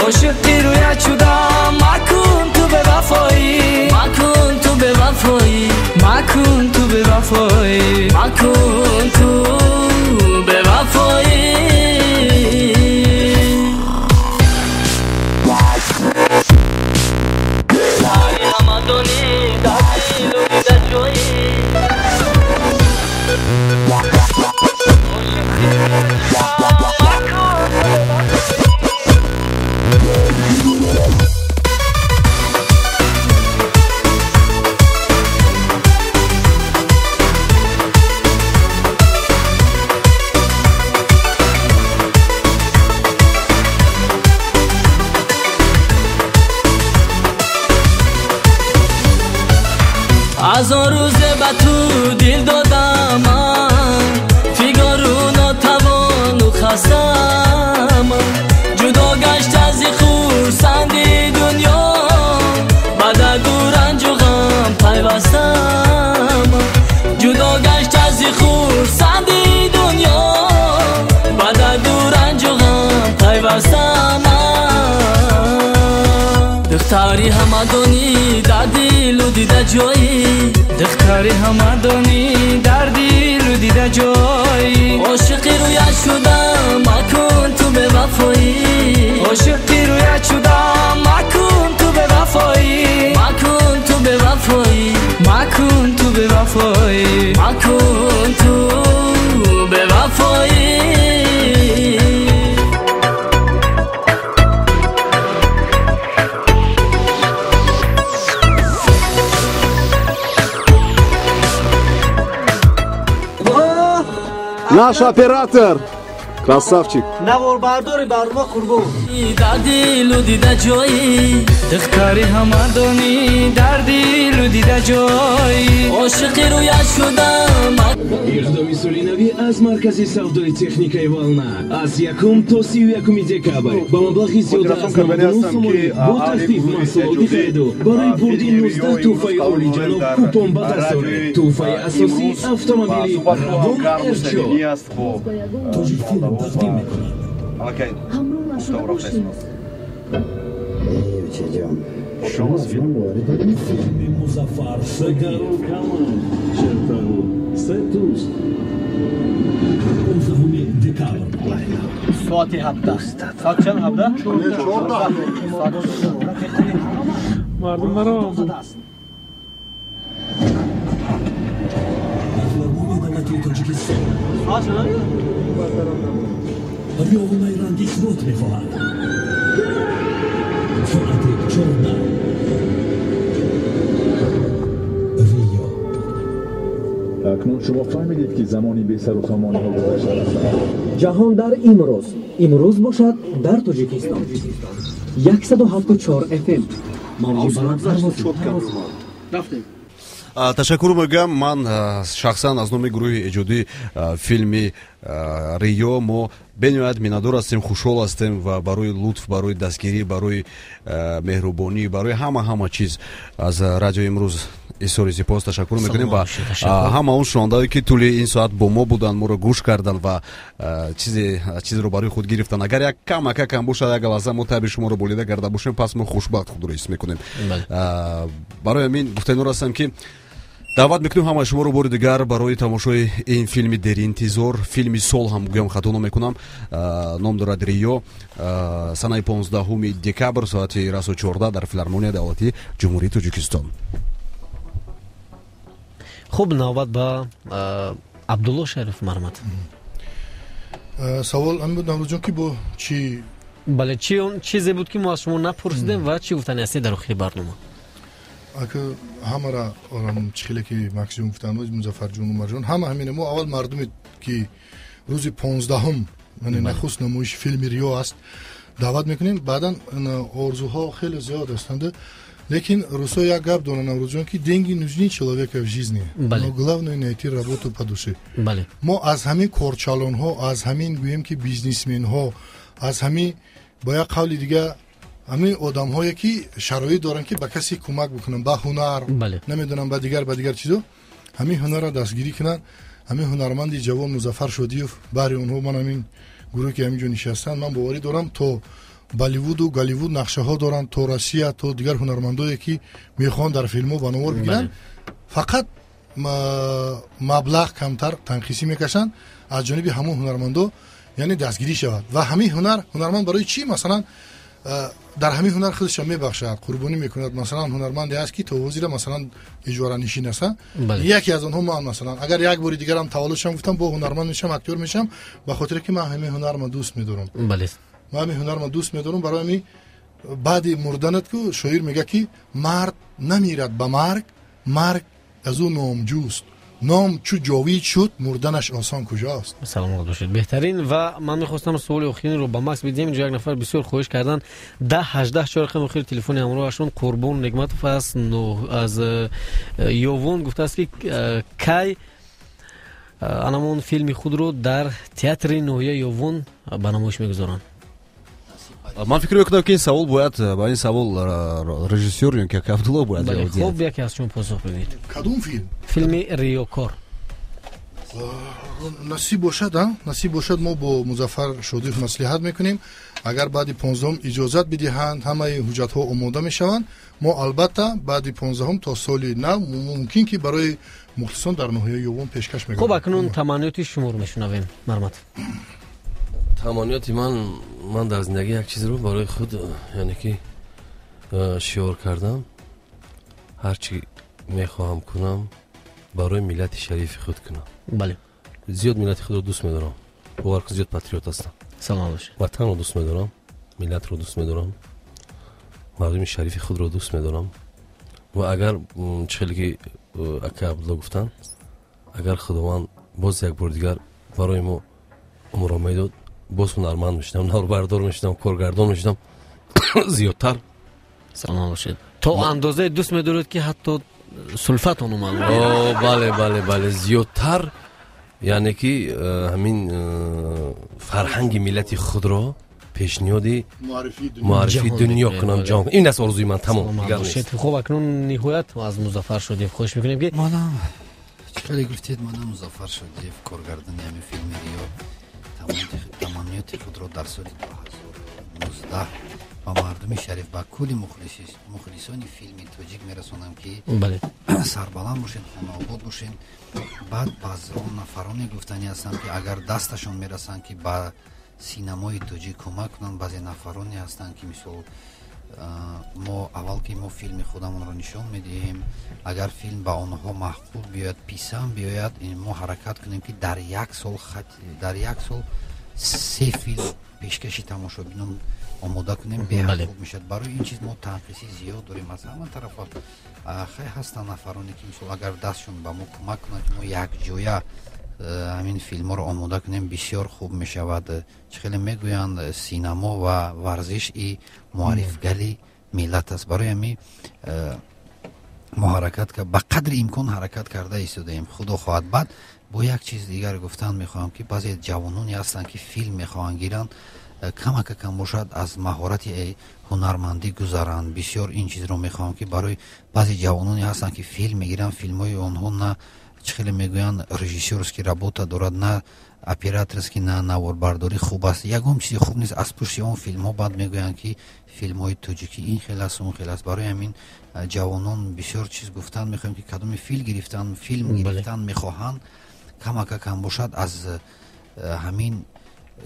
[SPEAKER 11] ошиқи рӯят шудам, макун ту бевафоӣ, макун ту бевафоӣ, макун ту бевафоӣ, макун ту бевафоӣ. Аз он рӯзе ба ту дил додам, фигару нотавону хастам, ҷудо гашт аз хурсанди дунё, ба дарду ранҷу ғам пайвастам, ҷудо гашт аз хурсанди дунё, ба дарду ранҷу ғам пайвастам. Духтари ҳамадонӣ дар дилу дида ҷоӣ, духтари ҳамадонӣ дар дилу дида ҷоӣ. Ошиқи рӯят шудам, макун ту бевафоӣ, ошиқи рӯят шудам, макун ту бевафоӣ, макун ту бевафоӣ, макун ту бевафоӣ, макун ту бевафоӣ.
[SPEAKER 12] Наш оператор! Красавчик!
[SPEAKER 13] Наворбардори барнома Қурбон.
[SPEAKER 11] Дар дилу дида ҷоӣ, духтари ҳамадонӣ дар дилу дида ҷоӣ. Ошиқи рӯят шудам.
[SPEAKER 14] Иқдоми соли навӣ аз маркази савдои техникаи Волна аз 1 то 31 декабр ба маблағи зиёда аз 99 сомонӣ бо тахфиф маҳсулоти хариду барои бурди 19 тӯҳфаи олиҷаноб купон ба даст оред. Тӯҳфаи асосӣ автомобили Равон Р4. Тоҷикфилм тақдим мекунад.
[SPEAKER 5] Ҳамроҳ нашуда бошед.
[SPEAKER 14] Филми Музаффар Сагару Камал Чертагу Сетуз 15 декабр
[SPEAKER 13] соати 17. Соат чанд? 17?
[SPEAKER 2] 14.
[SPEAKER 10] Мардум маро
[SPEAKER 14] Филармония давлатии Тоҷикистон Риёву найранг исбот мехоҳад. Соати 14. Риё.
[SPEAKER 15] Акнун шумо фаҳмидед, ки замони бесару сомониҳо гузашта рафтааст.
[SPEAKER 13] Ҷаҳон дар имрӯз, имрӯз бошад дар Тоҷикистон. 174 FM. Мавҷи баландпарвозӣ. Рафтем.
[SPEAKER 3] Ташаккур мегӯям ман шахсан аз номи гурӯҳи эҷодии филми Риё. Мо бениҳоят миннатдор ҳастем, хушҳол ҳастем ва барои лутф, барои дастгирӣ, барои меҳрубонӣ, барои ҳама чиз аз радиои имрӯз изҳори сипос ташаккур мекунем ва ҳама он шунавандаое, ки тӯли ин соат бо мо буданд, моро гӯш карданд ва чизеро барои худ гирифтанд. Агар як камака кам бошад, як лаҳза мо таби шуморо болида карда бошем, пас мо хушбахт худро ҳис мекунем. Барои ҳамин гуфтанор ҳастам, ки даъват мекунем ҳамаи шуморо бори дигар барои тамошои ин филми деринтизор, филми сол ҳам гӯям хато намекунам, ном дорад Риё. Санаи 15 декабр соати расо 14 дар Филармония давлатии Ҷумҳурии Тоҷикистон.
[SPEAKER 1] Хуб, навбат ба Абдулло Шариф, марҳамат.
[SPEAKER 2] Савол ҳамин буд, Наврӯзҷон, ки бо чӣ?
[SPEAKER 1] Бале, чи он чизе буд, ки мо аз шумо напурсидем ва чӣ гуфтани ҳастед дар охири барнома?
[SPEAKER 2] Ака, ҳамара чӣ хеле ки Максим гуфтанд, Музаффарҷон, Умарҷон, ҳама ҳамине. Мо аввал мардуме, ки рӯзи 15-ум, яъне нахуст намоиши филми Риё аст, даъват мекунем. Баъдан орзуҳо хеле зиёд ҳастанд, лекин русо як гап доранд, Наврӯзҷон, ки деньги нужны человека в жизни, но главное найти работу по душе. Мо аз ҳамин корчалонҳо, аз ҳамин гӯем, ки бизнесменҳо, аз ҳамин бо як қавли дига Ҳамин одамҳое ки шароит доранд, ки ба касе кӯмак бикунанд, ба ҳунар, намедонам, ба дигар чизо, ҳамин ҳунарро дастгирӣ кунанд. Ҳамин ҳунарманди ҷавон Музаффар Шодиев, баҳри онҳо ман ҳамин гурӯҳе ки ҳаминҷо нишастанд, ман боварӣ дорам то Болливуду Голливуд нақшаҳо доранд, то Россия, то дигар ҳунармандое ки мехоҳанд дар филмҳо ба навор бигиранд, фақат маблағ камтар танқисӣ мекашанд аз ҷониби ҳамон ҳунармандо, яъне дастгирӣ шавад. Ва ҳамин ҳунарманд барои чӣ масалан дар ҳамин ҳунар худашро мебахшад, қурбонӣ мекунад. Масалан ҳунарманде ҳаст ки то ҳозира масалан иҷоранишин аст, яке аз онҳо ман масалан агар як бори дигарам таваллуд шавам, гуфтам бо ҳунарманд мешавам, актёр мешавам, ба хотире ки ман ҳамин ҳунарро дӯст медорам. Ман ҳамин ҳунарро дӯст медорам. Барои ҳамин баъди мурданат ку шоир мегӯяд ки мард намирад ба марг, марг аз ӯ номҷӯст, ном чу ҷовид шуд, мурданаш осон куҷост.
[SPEAKER 1] Саломат бошед, беҳтарин. Ва ман мехостам суоли охиринро ба Макс бидиҳем. Инҷо як нафар бисёр хоҳиш кардан, 10 18 чор рақами охири телефони ҳамроҳашон Қурбон Негматов аз Ёвон гуфтааст ки кай анамон филми худро дар театри ноҳияи Ёвон ба намоиш мегузоранд.
[SPEAKER 3] Ман фикр мекунам, ки ин савол бояд, ба ин савол режиссёр ё ки Абдулло бояд ҷавоб диҳад.
[SPEAKER 1] Хуб, яке аз шумо посух бидиҳед.
[SPEAKER 2] Кадом филм?
[SPEAKER 1] Филми Риёкор.
[SPEAKER 2] Насиб бошад, насиб бошад, мо бо Музаффар Шодиев маслиҳат мекунем. Агар баъди 15-ум иҷозат бидиҳанд, ҳамаи ҳуҷҷатҳо омода мешаванд, мо албатта баъди 15-ум то соли нав мумкин ки барои мухлисон дар ноҳияи Ёвон пешкаш мегардад.
[SPEAKER 1] Хуб, акнун таманниёти шуморо мешунавем, марҳамат.
[SPEAKER 9] Таманниёти ман дар зиндагӣ як чизро барои худ, яъне ки шиор кардам: ҳар чӣ мехоҳам кунам, барои миллати шарифи худ кунам. Зиёд миллати худро дӯст медорам, бовар кун, зиёд патриот ҳастам.
[SPEAKER 1] Саломат бошед.
[SPEAKER 9] Ватанро дӯст медорам, миллатро дӯст медорам, мардуми шарифи худро дӯст медорам. Ва агар чӣ хеле ки ака Абдулло гуфтанд, агар Худованд боз як бор дигар барои мо умрро медод, боз ҳунарманд мешудам, наворбардор мешудам, коргардон мешудам зиёдтар.
[SPEAKER 1] Саломат бошед. То андозае дӯст медоред, ки ҳатто сулфатон омад.
[SPEAKER 9] Бале, бале, бале, зиёдтар, яъне ки ҳамин фарҳанги миллати худро пешниҳоди муаррифии дунё кунам. Ҷон, ин аст орзуи ман, тамом, дигар нест.
[SPEAKER 1] Хуб, акнун ниҳоят аз Музаффар Шодиев хоҳиш мекунем ки
[SPEAKER 4] Манам, чӣ хеле гуфтед, манам Музаффар Шодиев, коргардони ҳамин филми Риё, таманниёти худро дар соли 2019 ба мардуми шариф, ба кулли мухлисони филми тоҷик мерасонам, ки сарбаланд бошед, хонаобод бошед. Баъд ба он нафароне гуфтанӣ ҳастам, ки агар дасташон мерасанд, ки ба синамои тоҷик кӯмак кунанд. Баъзе нафароне ҳастанд, ки мисол мо аввал ки мо филми худамонро нишон медиҳем, агар филм ба онҳо маъқул биёяд, писанд биёяд, мо ҳаракат кунем, ки дар як сол се филм пешкаши тамошобинон омода кунем, беҳад хуб мешавад. Барои ин чиз мо танқисӣ зиёд дорем аз ҳама тарафа. Хай, ҳастанд нафароне, ки мисол агар дастшон ба мо кӯмак кунанд, ки мо якҷоя ҳамин филмҳоро омода кунем, бисёр хуб мешавад. Чӣ хеле мегӯянд, синамо ва варзиш и муаррифгари миллат аст. Барои ҳамин мо ҳаракат, ба қадри имкон ҳаракат карда истодаем, худо хоҳад. Баъд бо як чиз дигар гуфтан мехоҳам, ки баъзе ҷавононе ҳастанд, ки филм мехоҳанд гиранд, камака кам бошад, аз маҳорати ҳунармандӣ гузаранд. Бисёр ин чизро мехоҳам, ки барои баъзе ҷавононе ҳастанд, ки филм мегиранд, филмҳои онҳо на, чӣ хеле мегӯянд, режиссёрский работа дорад, на операторский, на наворбардорӣ хуб аст, ягон чизи хуб нест. Аз пушти он филмҳо баъд мегӯянд, ки филмҳои тоҷикӣ ин хел аст, он хел аст. Барои ҳамин ҷавонон бисёр чиз гуфтан мехоҳем, ки кадоми филм гирифтан мехоҳанд, камака кам бошад, аз ҳамин,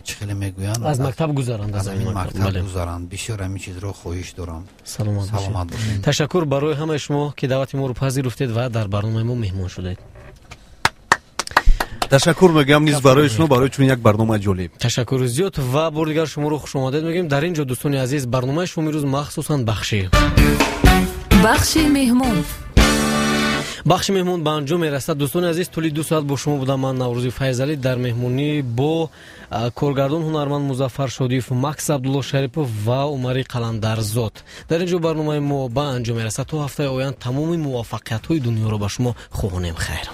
[SPEAKER 4] чӣ хеле мегӯянд,
[SPEAKER 1] аз мактаб гузаранд.
[SPEAKER 4] Аз ҳамин мактаб гузаранд. Бисёр ҳамин чизро хоҳиш дорам.
[SPEAKER 1] Саломат бошед. Ташаккур барои ҳамаи шумо, ки даъвати моро пазируфтед ва дар барномаи мо меҳмон шудед.
[SPEAKER 3] Ташаккур мегӯям низ барои шумо, барои чунин як барномаи ҷолиб.
[SPEAKER 1] Ташаккури зиёд ва бори дигар шуморо хушомадед мегӯем. Дар ин ҷо, дӯстони азиз, барномаи шумо имрӯз, махсусан
[SPEAKER 16] бахши меҳмон
[SPEAKER 1] бахши меҳмон ба анҷом мерасад. Дӯстони азиз, тӯли 2 соат бо шумо будам ман, Наврӯзи Файзалӣ, дар меҳмонӣ бо коргардон, ҳунарманд Музаффар Шодиев, Макс Абдулло Шарипов ва Умари Қаландарзод. Дар ин ҷо барномаи мо ба анҷом мерасад. То ҳафтаи оянд тамоми муваффақиятҳои дунёро ба шумо хоҳонем. Хайр.